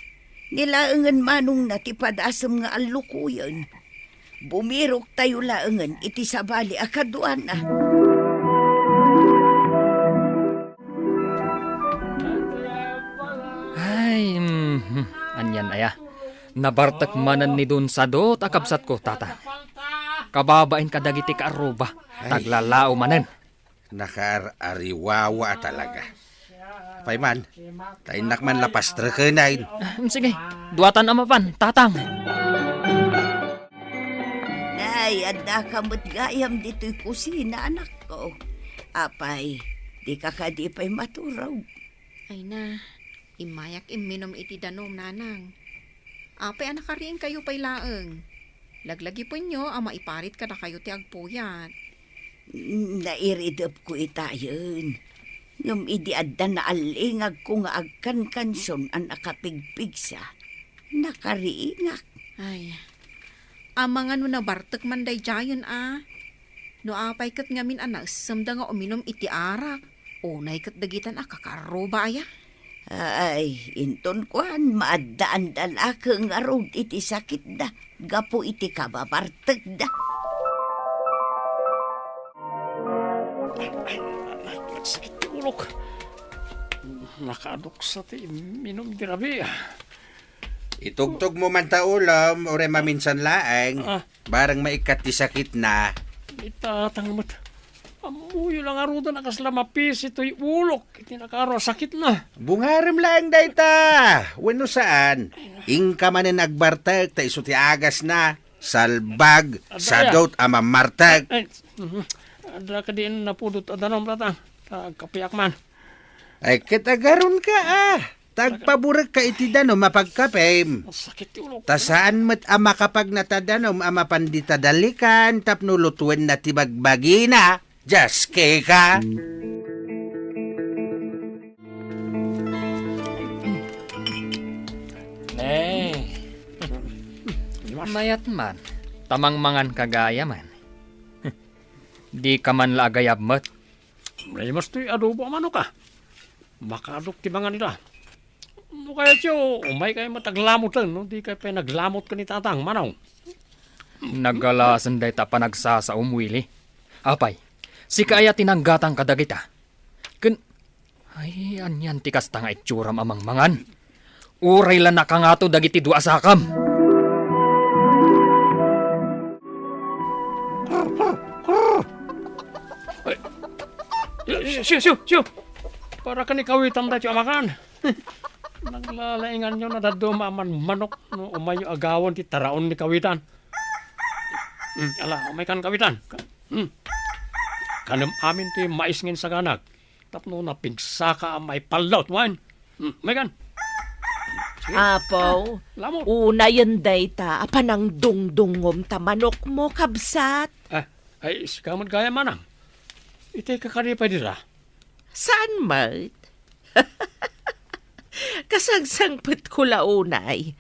Ni laengen manongna ti padasem nga allukoyen. Bumiroktayo laengen iti sabali a kaduana. Ay, mhm. Anian aya? Nabartek manen ni Don Sadot a kabsatko, Tata. Kababain kadagiti kaarruba, Ay. Taglalao manen. Nakaar-ariwawa a talaga. Apay man, ta innak man la pastrekenen. Ah, sige, duatan a mapan, Tatang. Nay, addaka met gayam ditoy kusina, anakko. Apay, dika kadi pay maturog? Ay na, immayak imminom iti danum, nanang. Apay a nakariingkayo pay laeng? Laglagipenyo a maiparit kadakayo ti agpuyat. Nairidepko itayen. Ngem idi adda naalingagko nga agkankansion a nakapigpigsa, nakariingak. Ay, amangan no nabartek man daydiayen a. No apay ket ngamin a naessemda nga uminum iti arak, unay ket dagitan a kakaarruba aya. Ay, inton kuan, maaddaanda la ket ngarud iti sakitda gapu iti kababartekda. Ay, ay, ay, sakit ti ulok. Nakaaduksa ti imminum di rabii. Itugtogmo man ta ulom, uray maminsan laeng. Ah. Bareng maikkat ti sakitna. Itatang met. Ammoyo la ngaruden a kasla mapisi toy ulok iti nakaro a sakitna. Bungarem laeng dayta. Wenno saan, inka manen agbartek ta isu ti agasna. Salbag, adda sadot a mammartek. Ay, mhm. Adda kadi napudot a danum, Tatang. Ta agkapeak man. Ay, ket agaronka, a. Ta agpaburekka iti danum a pagkapem. Masakit ti ulok. Ta saan met a makapagna ta danum a mapan dita dalikan tapno lutuenna ti bagbagina. Dios, keka. Ne. Mayat man, ta mangmangan ka gayam. Dika man la agayab met. Rimas toy adobo a manok, a. Makaadok ti manganna. No kayatyo, umaykayo met aglamoten, no? Dikay pay naglamot ken ni Tatang, Manong. Nagalasen dayta a panagsasaom, Willie. Apay, sika aya ti nanggatang kadagita? Ken, ay, anian ti kasta nga itsuram a mangmangan? Uray la nakangato dagiti dua a sakam. Ay, siyo, siyo, siyo! Para ken ikawitam daytoy a makan. Naglalainganyo a dadduma a manmanok no umayyo agawen ti taraon ni kawitan. Hmm, ala, umaykan kawitan. Ka-, hmm. Kanem amin ti mais nga insaganak. Tapno napigsaka a maipallawt, wen? Hmm, umaykan. Sige. Apo, lamot. Unayen dayta a panangdungdungngom ta manokmo, kabsat. Ah, ay, sika met gayam, Manang. Itay ka kadi pay dira? Saan met? Kasangsangpetko la unay.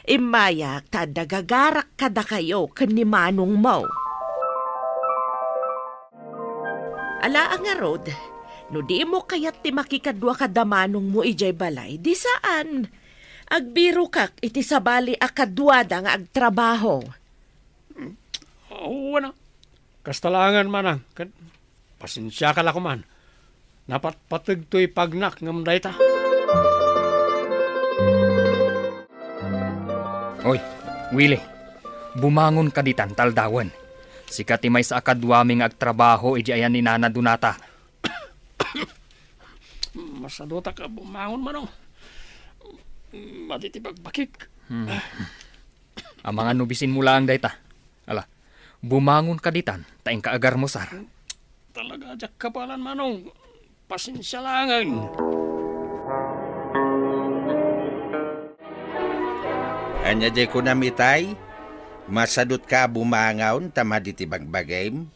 Immayak ta adda gagarak kadakayo ken ni manongmo. Ala a ngarud, no dimo kayat ti makikadua kada manongmo idiay balay, di saan. Agbirokak iti sabali a kaduada nga agtrabaho. Awan a. Kasta laengen, Manang, ket pasensiaka la koman. Napatpateg toy pagnak ngem dayta. Oy, Willie, bumangon ka ditan ta aldawen. Sika ti maysa a kaduami nga agtrabaho idiay ayan ni Nana Donata. Masadutak a bumangon, Manong. Madi ti bakbakik. Hmm. Amangan no bisinmo laeng dayta. Ala, bumangon ka ditan, ta inka agarmusar. Talaga, diak kabaelan, Manong. Pasensia laengen. Ania diay kunam itay? Masadutka a bumangon ta madi ti bagbagim?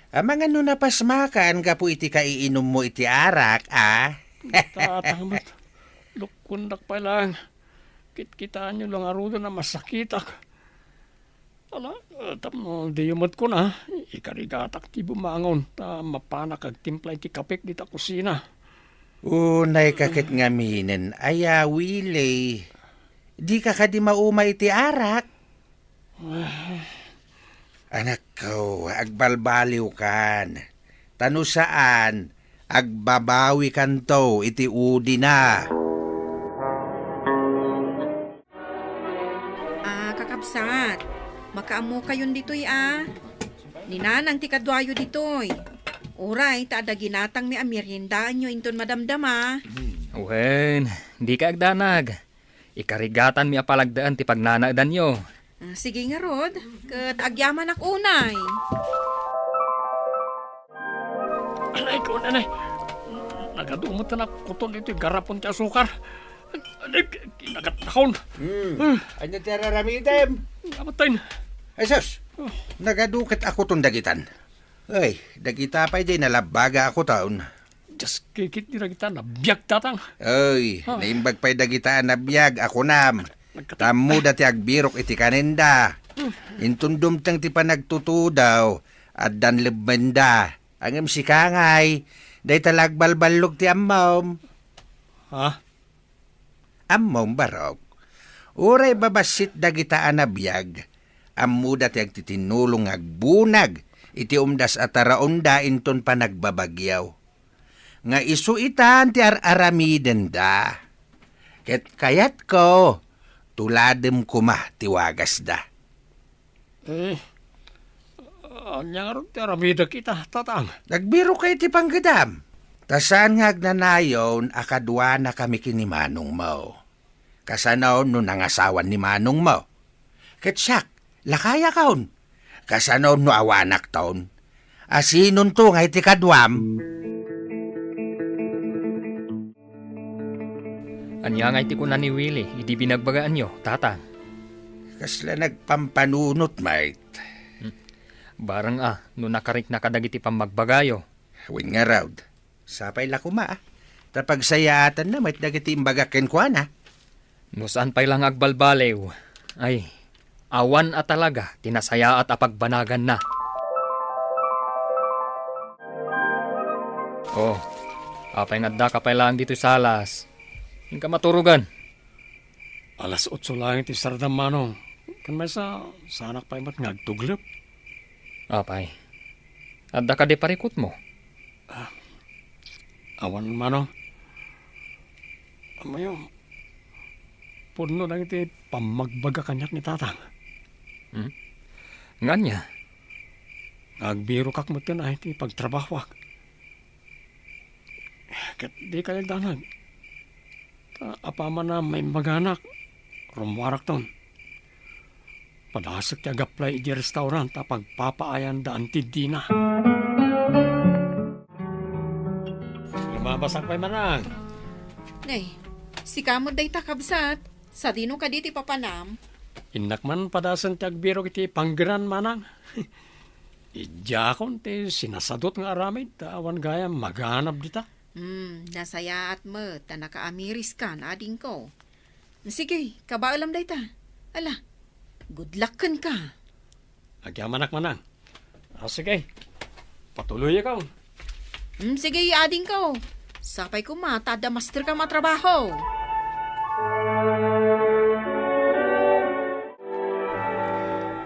Amangan no napasmakan gapu iti kaiinummo iti arak, a? Tatang met, lukkondak pay laeng. Kitkitaenyo la ngaruden a masakitak. Ala, eh, tapno diyo met kuna, ikarigatak ti bumangon, ta mapanak agtimpla iti kapek dita kusina. Unay ka ket ngaminen, aya, Willie? Dika kadi mauma iti arak? Anakko, agbalbaliwkan. Ta no saan, agbabawikanto iti udina. Ah, kakabsat, makaammokayon ditoy, a. Ni Nanang ti kaduayo ditoy. Uray, ta adda ginatangmi a meriendaenyo inton madamdama. Wen, dika agdanag. Ikarigatanmi a palagdaan ti pagnanaedanyo. Ah, sige ngarud, ket agyamanak unay. Anay ko, anay. Nagadu met a kuton iti garapon ti asukar. Anay, kinagatnakon. Hmm. Ah. Ania ti ar-aramidem? Amatay. Ay, sus! Oh. Nagadu ket a kuton dagitan. Ay, dagita pay diay nalabbaga a kuton. Dios, kikit ni dagita nabiag, Tatang. Ay, ah, naimbag pay dagita a nabiag a kunam. Nagkati- Tammo da ti agbirok iti kanenda. Hmm. Inton dumteng ti panagtutudaw, addan lebbenda. Ngem sika ngay, dayta la agbalballog ti ammom. Ha? Ammom, barok. Uray babassit dagita a nabiag, ammoda ti agtitinnulong nga agbunag iti umdas a taraonda inton panagbabagyo. Nga isu itan ti ar-aramidenda. Ket kayatko, tuladem koma ti wagasda. Eh, Ania ngarud ti aramidek ita, Tatang? Nagbirok iti panggedam. Ta saan nga agnanayon a kaduanakami ken ni manongmo. Kasano no nangasawan ni manongmo? Ket siak, lakayakon. Kasano no awanakton? A sinonto nga iti kaduam? Ania nga iti kuna ni Willie idi binagbagaanyo, Tatang? Kasla nagpampanunot met. Hmm. Bareng a, no nakarikna kadagiti pammagbagayo. Wen ngarud, sapay la koma, ta pagsayaatanna met dagiti imbagak kenkuana. No saan pay la nga agbalbaliw, ay, awan a talaga ti nasayaat a pagbanaganna. Oh, apay nga addaka pay laeng ditoy salas? Inka maturogan. Alas otso laeng ti sardam, Manong. Ken maysa, saanak pay met nga agtuglep. Apay, adda kadi parikutmo? Ah, awan, Manong. Amayo, pudno dagiti pammagbaga kaniak ni Tatang. Hmm? Nga ania? Nga agbirokak metten a iti pagtrabahoak. Ket dika agdanag. Ta apaman a maimbaganak, rummuarakton. Padasek ti agaplay idiay restaurant a pagpapaayam da Auntie Dina. Lumabasak pay, Manang. Nay, sika met dayta, kabsat. Sadino kadi ti papanam? Innak man padasen ti agbirok iti panggedan, Manang. Idiakon ti sinasadot nga aramid, ta awan gayam maganab dita. Hmm, nasayaat met ta nakaamiriskan, adingko. Sige, kabaelam dayta. Ala, good luck kenka. Agyamanak, Manang. Ah, sige. Patuloyakon. Hmm, sige, adingko. Sapay koma ta adda masterkam a trabaho.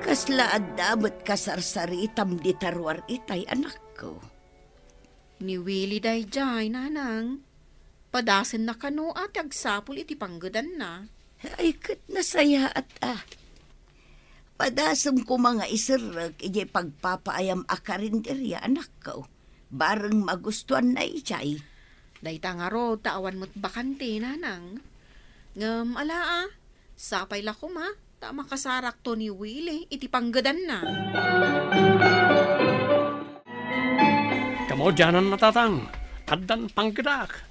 Kasla adda met kasarsaritam dita ruar itay, anakko? Ni Willie daydiay, Nanang. Padasenna kano a ti agsapul iti panggedanna. Ay, ket nasayaat a. Padasem koma nga iserrek idiay pagpapaayam a karinderia, anakko. Bareng magustuanna idiay. Dayta ngarud ta awan met bakante, Nanang. Ngem ala a, sapay la koma ta makasarakto ni Willie iti panggedanna. Kamaudiananna, Tatang, addan panggedak.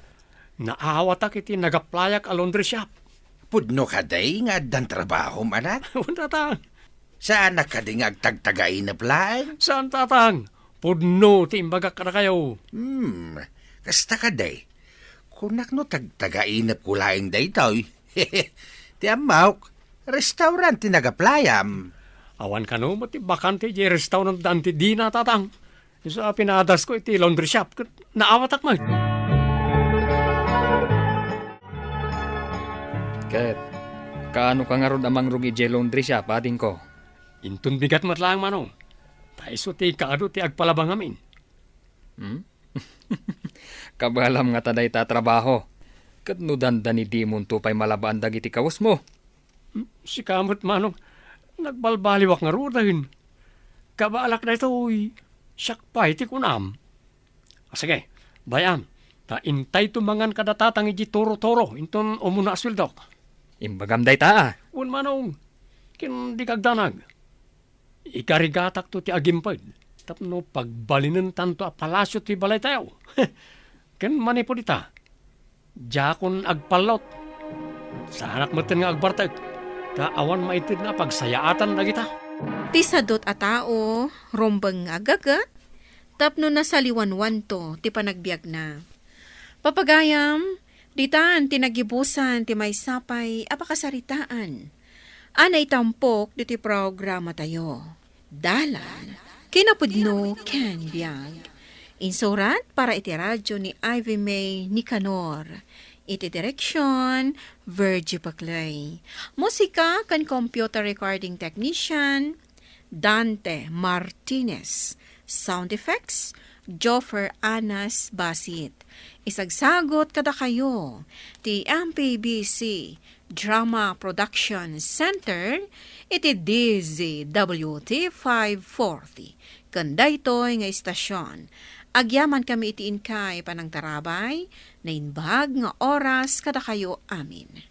Naawatak iti nagaplayak a laundry shop. Pudno kadi nga addan trabahom, anak? Wen, Tatang. Saanak kadi nga agtagtagainep laeng? Saan, Tatang. Pudno ti imbagak kadakayo. Hmm, kasta kadi. Kunak no tagtagainepko laeng daytoy. Ti ammok, restaurant ti nagaplayam. Awan kano met ti bakante idiay restaurant da Auntie Dina, Tatang. Isu a pinadasko iti laundry shop ket naawatak met. Ket kaano ka ngarud a mangrugi idiay laundry shop, adingko? Inton bigat met laeng, Manong. Ta isu ti kaadu ti agpalabang amin. Hmm? Kabaelam ngata dayta a trabaho. Ket no dandani dimonto pay malabaan dagiti kawesmo? Hmm, sika met, Manong, nagbalbaliwak ngaruden. Kabaelak daytoy, siak pay ti kunam. Ah, sige, bay-am, ta intayto mangan kada Tatang idiay Toro-Toro inton umuna a sueldok. Imbagam dayta a. Wen, Manong, ken dika agdanag. Ikarigatakto ti agimped tapno pagbalinentanto a palasio ti balaytayo. Ken manipud ita, diakon agpallot. Saanak metten nga agbartek, ta awan maitedna a pagsayaatan dagita. Ti sadot a tao, rumbeng nga aggaget, tapno nasaliwanwanto ti panagbiagna. Papagayam, ditan ti nagibusan ti maysa pay a pakasaritaan a naitampok ditoy programatayo. Dalan, kinapudno ken biag. Insurat para iti radyo ni Ivy May Nicanor. Iti direksyon, Virgie Paclay. Musika ken computer recording technician, Dante Martinez. Sound effects, Joffer Anas Basit. Isagsagot kadakayo ti M P B C Drama Production Center iti D Z W T five forty. Ken daytoy nga istasion, agyaman kami iti inkay panangtarabay, naimbag nga oras kadakayo amin.